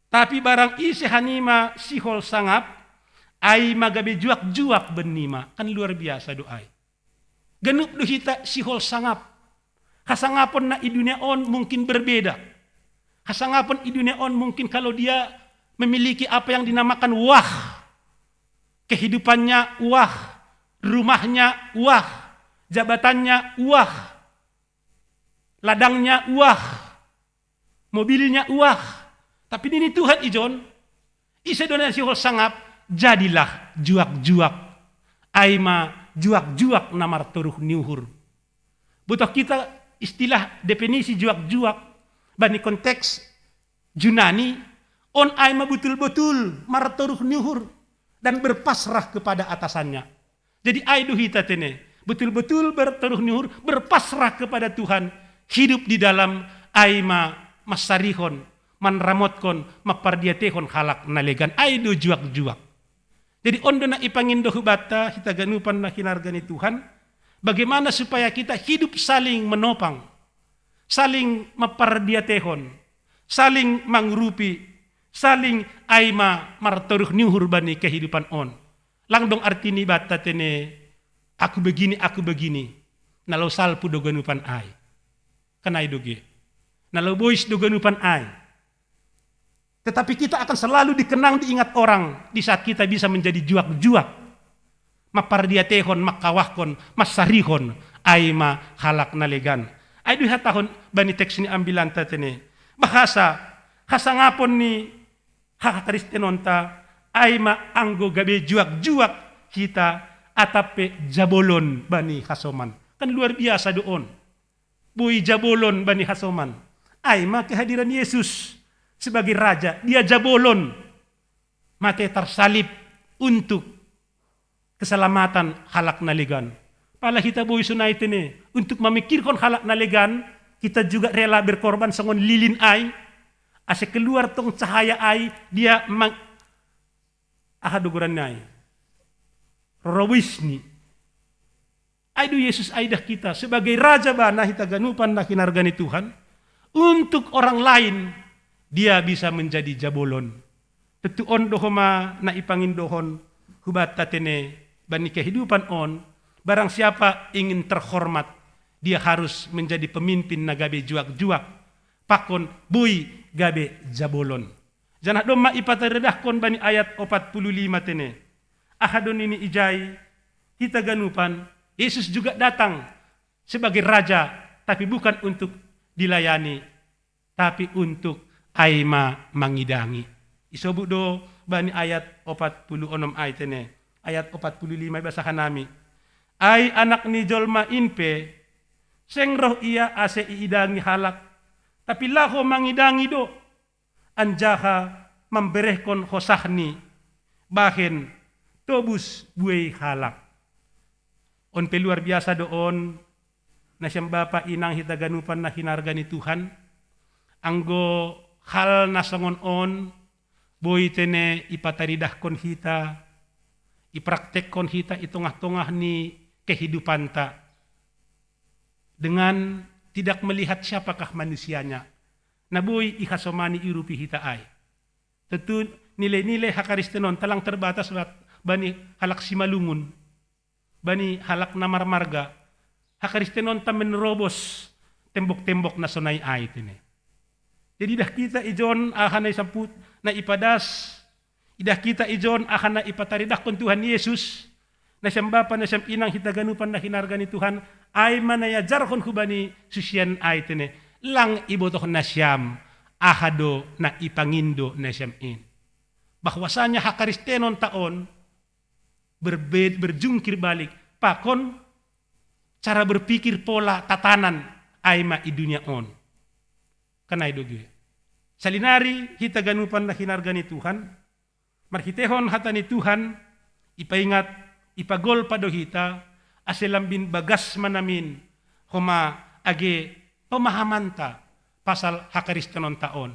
Tapi barang ise hanima sihol sangap, ai ma gabe juak-juak bennima. Kan luar biasa do ai. Ganup do hita sihol sangap. Hasangapon na i dunia on mungkin berbeda. Hasangapon i dunia on mungkin kalau dia memiliki apa yang dinamakan wah. Kehidupannya wah, rumahnya wah, jabatannya wah, ladangnya wah, mobilnya wah. Tapi nini Tuhan ijon, ise do na sihol sangap, jadilah juak-juak. Ai ma juak-juak na martoruh ni uhur. Botoh hita istilah definisi juak-juak bani konteks Junani, on ai ma betul-betul martoruh ni uhur dan berpasrah kepada atasannya. Jadi ai do hita tene, betul-betul bertoruh ni uhur, berpasrah kepada Tuhan, hidup di dalam ai ma mansarihon, manramotkon, mapardiatehon halak na legan. Ai do juak-juak. Jadi on do na ipangindo hubanta hita ganupan na hinarga ni Tuhan, bagaimana supaya kita hidup saling menopang, saling mapardiatehon, saling mangurupi, saling ai ma martoruh ni uhur bani kehidupan on. Lang dong arti ni banta tene, aku begini, aku begini. Na laho salpu do ganupan ai. Kan ai do ge. Na laho bois do ganupan ai. Tetapi kita akan selalu dikenang, diingat orang di saat kita bisa menjadi juak-juak. Mapardiatehon, makawahkon, masarihon, ai ma halak na legan. Ai do ihatahon bani teks ni ambilanta tene. Bahasa, hasangapon ni hakaristenonta, ai ma anggo gabe juak-juak hita, atap pe jabolon bani hasoman. Kan luar biasa do on. Boi jabolon bani hasoman. Ai ma kehadiran Yesus sebagai Raja, dia jabolon. Mate tarsalib untuk keselamatan halak na legan. Pala hita boi sonai tene, untuk mamikirhon halak na legan, kita juga rela berkorban songon lilin ai, ase keluar tong cahaya ai, dia mang-, aha do goran ai? Rorobisni. Ai do Yesus ai dah kita, sebagai Raja bana hita ganupan na hinarga ni Tuhan, untuk orang lain dia bisa menjadi jabolon. Tontu on do homa na ipangindohon hubanta tene bani kehidupan on, barang siapa ingin terhormat, dia harus menjadi pemimpin na gabe juak-juak, pakon boi gabe jabolon. Janah domma ipataridahkon bani ayat opat puluh lima tene. Aha do nini ijai? Hita ganupan, Yesus juga datang sebagai Raja, tapi bukan untuk dilayani, tapi untuk ai ma mangidangi. Isobut do bani ayat opat puluh onom ai tene. Ayat opat puluh lima ibasa hanami. Ai Anak ni Jolma in pe, seng roh Ia ase iidangi halak, tapi laho mangidangi do, anjaha mamberehkon hosahni bahen tobus buei halak. On pe luar biasa do on, nasiam bapa inang hita ganupan na hinarga ni Tuhan, anggo hal na songon on, boi tene ipataridahkon hita, ipraktekkon hita i tongah-tongah ni kehidupanta. Dengan tidak melihat siapakah manusianya, na boi ihasomani iurupi hita ai. Tontu nilai-nilai hakaristenonta lang terbatas bat-, bani halak Simalungun, bani halak na marmarga. Hakaristenonta menerobos tembok-tembok na sonai ai tene. Jadi idah kita ijon aha na isamput, na ipadas, idah kita ijon aha na ipataridahkon Tuhan Yesus, nasiam bapa, nasiam inang hita ganupan na hinarga ni Tuhan, ai ma na iajarhon hubani susian ai tene, lang ibotoh nasiam aha do na ipangindo nasiam in. Bahwasanya hakaristenonta on berbed-, berjungkir balik pakon cara berpikir, pola tatanan ai ma i dunia on. Kan ai do ge. Salinari hita ganupan na hinarga ni Tuhan, marhitehon hata ni Tuhan, ipaingat, ipagolpa do hita, ase lambin bagas ma namin homa age pemahamanta pasal hakaristenonta on.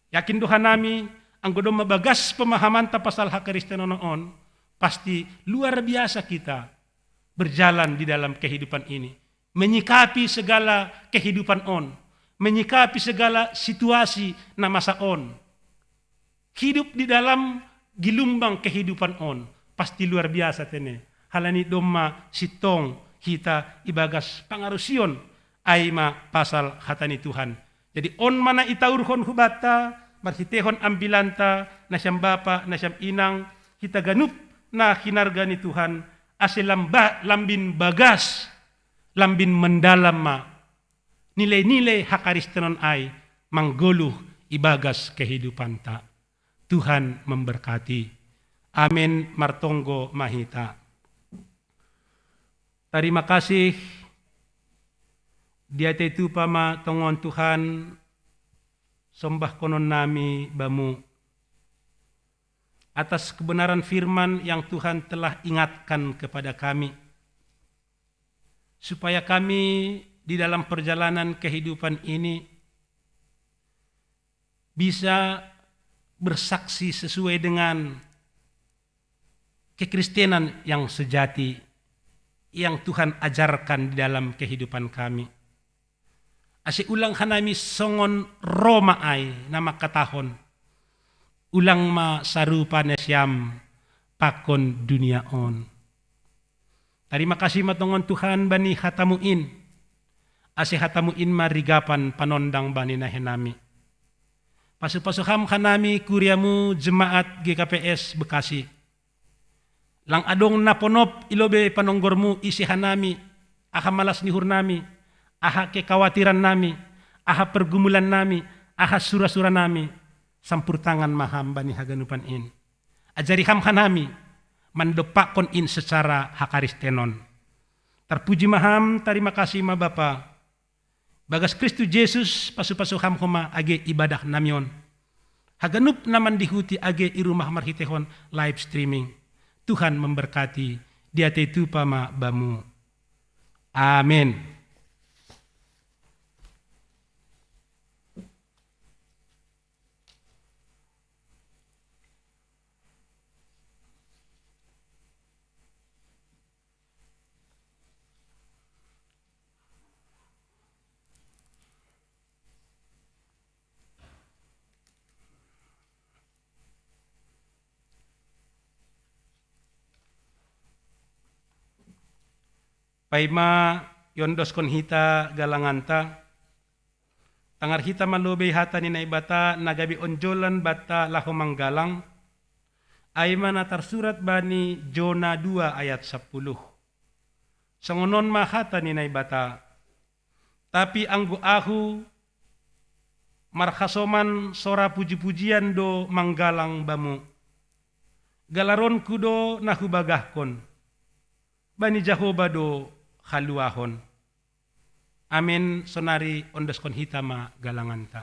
Yakin do hanami, anggo domma bagas pemahamanta pasal hakaristenon on, pasti luar biasa kita berjalan di dalam kehidupan ini, menyikapi segala kehidupan on, menyikapi segala situasi na masa on. Hidup di dalam gelumbang kehidupan on, pasti luar biasa tene. Halani domma sintong hita ibagas pangarusion, ai ma pasal hata ni Tuhan. Jadi on ma na itaurhon hubanta, marhitehon ambilanta, nasiam bapa, nasiam inang, hita ganup na hinarga ni Tuhan, ase lamba-, lambin bagas, lambin mendalam ma nilai-nilai hakaristenon ai manggoluh ibagas kehidupanta. Tuhan memberkati. Amin, martonggo ma hita. Tarima kasih, diatei tupa ma tongon Tuhan, sombahkonon nami Bamu atas kebenaran firman yang Tuhan telah ingatkan kepada kami, supaya kami di dalam perjalanan kehidupan ini bisa bersaksi sesuai dengan kekristenan yang sejati yang Tuhan ajarkan di dalam kehidupan kami. Ase ulang hanami songon Roma ai na mangkatahon, ulang ma sarupa nasiam pakon dunia on. Tarima kasih ma tongon Tuhan bani hatamu in, ase hatamu in ma rigapan panondang bani nahenami. Pasu-pasu ham hanami kuriamu jemaat G K P S Bekasi. Lang adong na ponop i lobei panonggormu isi hanami, aha malas ni uhurnami, aha kekawatiran nami, aha pergumulan nami, aha sura-sura nami, sampur tangan ma ham bani haganupan in. Ajari ham hanami, mandompakkon in secara hakaristenon. Tarpuji ma ham, tarima kasih ma Bapa. Bagas Kristus Jesus pasu-pasu ham homa age ibadah nami on. Haganup na mandihuti age i rumah marhitehon live streaming. Tuhan memberkati, diatei tupa ma bamu. Amen. Paima iondoskon hita galanganta, tangar hita ma lobei hata ni Naibata na gabe onjolan banta laho manggalang, ai ma na tarsurat bani Jona dua ayat sapuluh. Songon on ma hata ni Naibata: Tapi anggo ahu marhasoman sora puji-pujian do manggalang bamu. Galaronku do na hubagahkon, bani Jahowa do haluahon. Amen. Sonari ondoskon hita ma galanganta.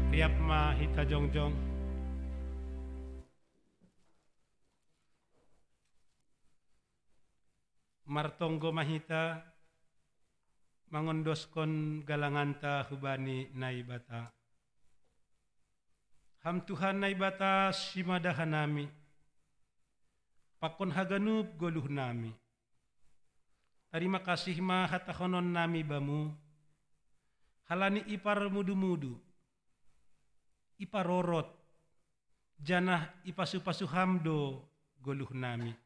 Riap ma hita jongjong. Martonggo ma hita, mangondoskon galanganta hubani Naibata. Ham Tuhan Naibata simada hanami, pakon haganup goluhnami. Tarima kasih ma hatahononnami Bamu, halani iparmudu-mudu, iparorot, janah ipasu-pasu Ham do goluhnami.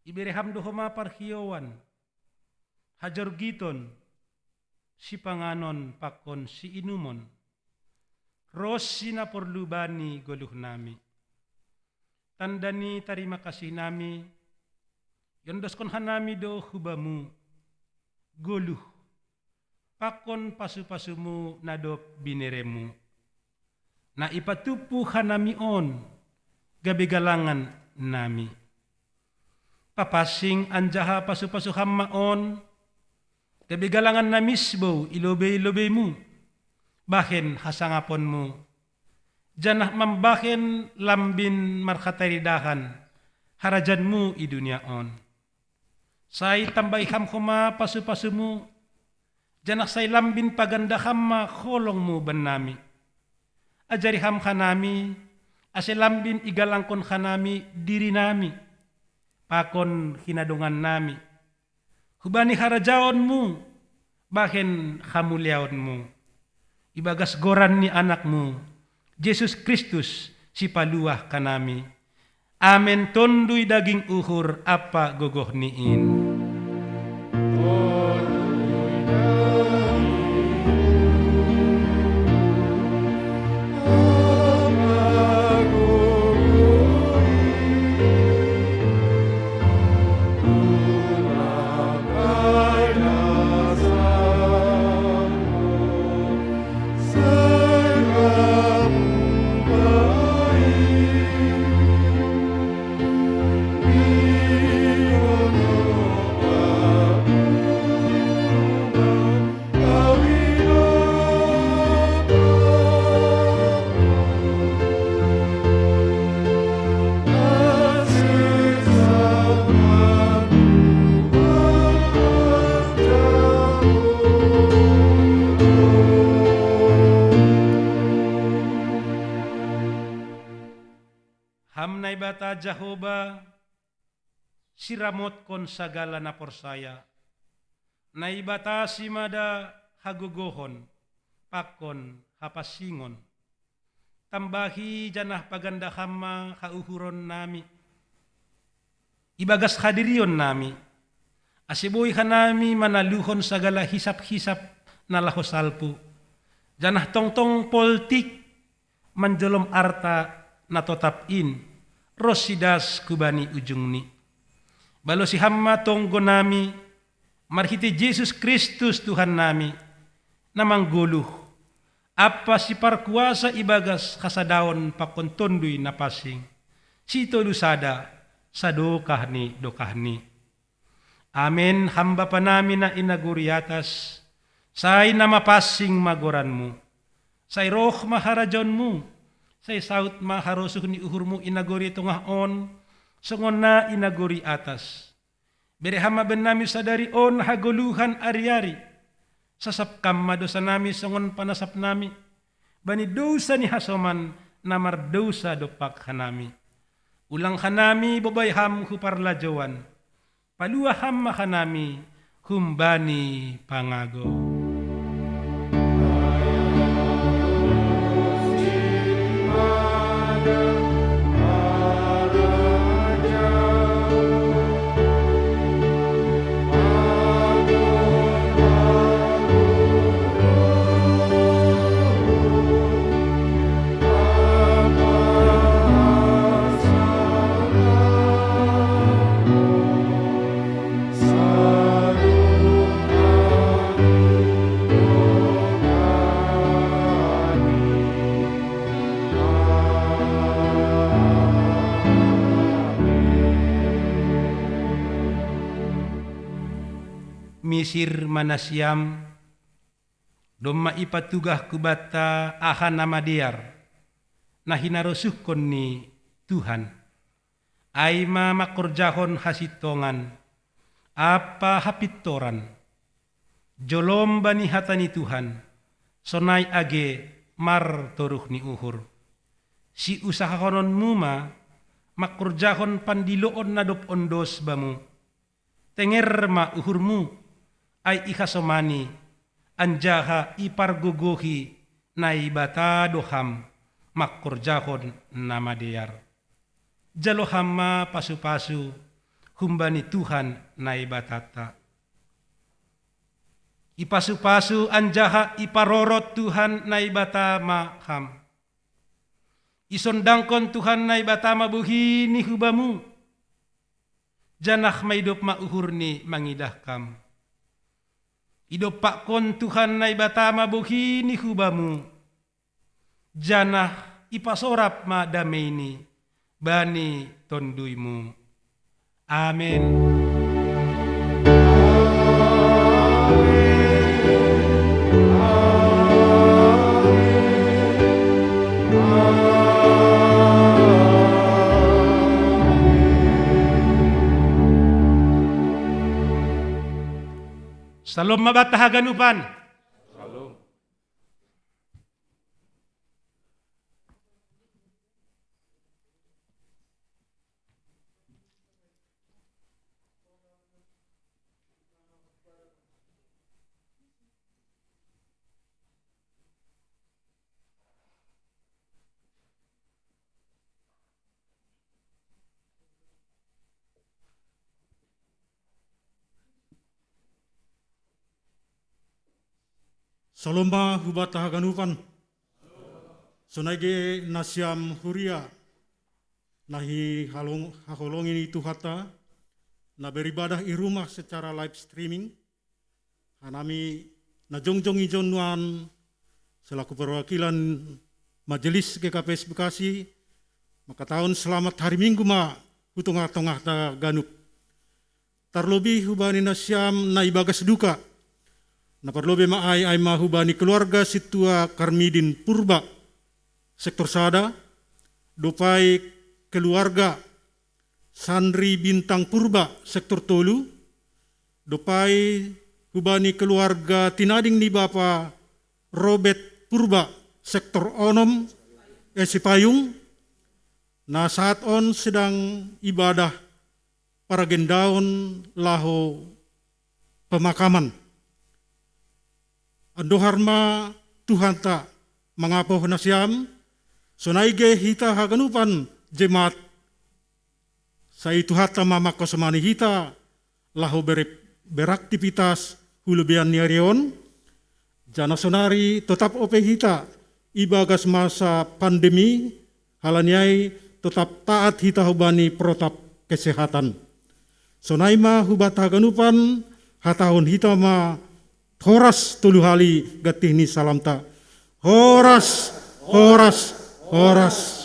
Ibere Ham do homa parhiowan, hajorgiton, sipanganon pakon siinumon, ros sinaporlu bani goluhnami. Tanda ni tarima kasihnami, iondoskon hanami do hu Bamu goluh pakon pasu-pasuMu na dob binereMu, na ipatumpu hanami on gabe galangannami. Papansing anjaha pasu-pasu Ham ma on gabe galangan na misbou i lobei-lobeiMu, bahen hasangaponMu, janah mambahen lambin marhataridahan harajaonMu i dunia on. Sai tambahi Ham homa pasu-pasuMu, janah sai lambin paganda Ham ma holongMu bannami. Ajari Ham hanami, ase lambin igalangkon hanami dirinami pakon hinadongannami hubani harajaonMu bahen hamuliaonMu. Ibagas goran ni AnakMu, Jesus Kristus, Sipaluah hanami. Amen. Tonduy daging uhur ampa gogoh ni in. Ham Naibata Jahowa, siramotkon sagala na porsaya, Naibata simada hagogohon pakon hapansingon. Tambahi janah paganda Ham ma hauhuronnami. Ibagas hadirionnami, ase boi hanami manaluhon sagala hisap-hisap na laho salpu, janah tongtong poltik manjolom arta na totap in, ronsi das hubani ujungni. Balosi Ham ma tonggonami, marhitei Jesus Kristus Tuhannami, na manggoluh, ampa siparkuasa ibagas hasadaon pakon Tonduy Napansing, sitolu sada, sadokah ni dokahni. Amen. Ham Bapanami na i nagori atas, sai na mapansing ma goranMu. Sai roh ma harajaonMu. Sai saut ma harosuh ni uhurMu i nagori tongah on, songon na i nagori atas. Bere Ham ma bannami sadari on hagoluhan ari-ari. Sasap Kam ma dousanami songon panasapnami bani dousa ni hasoman na mardousa dompak hanami. Ulang hanami bobai Ham hu parlajouan. Paluah Ham ma hanami humbani pangago. Misir ma nasiam, domma ipatugah kubanta aha na madear, na hinarosuhkon ni Tuhan. Ai ma mangkorjahon hasintongan ampa hapintoran, jolom bani hata ni Tuhan, sonai age martoruh ni uhur. Siusahahononmu ma mangkorjahon pandiloon na dob ondos bamu. Tenger ma uhurmu, ai ihasomani, anjaha ipargogohi Naibata do ham mangkorjahon na madear. Jalo ham ma pasupasu humbani Tuhan Naibatanta. Ipasupasu anjaha iparorot Tuhan Naibata ma ham. Isondangkon Tuhan Naibata ma bohini hubamu, janah maidop ma uhurni mangidah kam. Idompakkon Tuhan Naibata ma bohini hubamu, janah ipasorap ma dameini bani tonduymu. Amen. Salom ma banta haganupan. Salom ma hubanta haganupan. Sonai ge nasiam huria, na hihalong-, haholongi ni Tuhanta, na beribadah i rumah secara live streaming, hanami na jongjong i jon nuan selaku perwakilan Majelis G K P S Bekasi, mangkatahon selamat hari Minggu ma hu tongah-tongahta ganup. Tarlobih hubani nasiam na ibagas duka. Na parlobei ma ai, ai ma hubani keluarga sintua Karmidin Purba, sektor sada, dob ai keluarga Sandri Bintang Purba, sektor tolu, dob ai hubani keluarga tinading ni bapa Robert Purba, sektor onom, eh, Sipayung, na saat on sedang ibadah paragendaon laho pemakaman. Andohar ma Tuhanta mangapoh nasiam, sonai ge hita haganupan jemaat, sai Tuhanta ma mangkasomani hita laho ber-, beraktivitas hu lobeian ni ari on, janah sonari totap ope hita ibagas masa pandemi, halani ai totap taat hita hubani protap kesehatan. Sonai ma hubanta haganupan, hatahon hita ma horas tolu hali gantih ni salamta. Horas, horas, horas.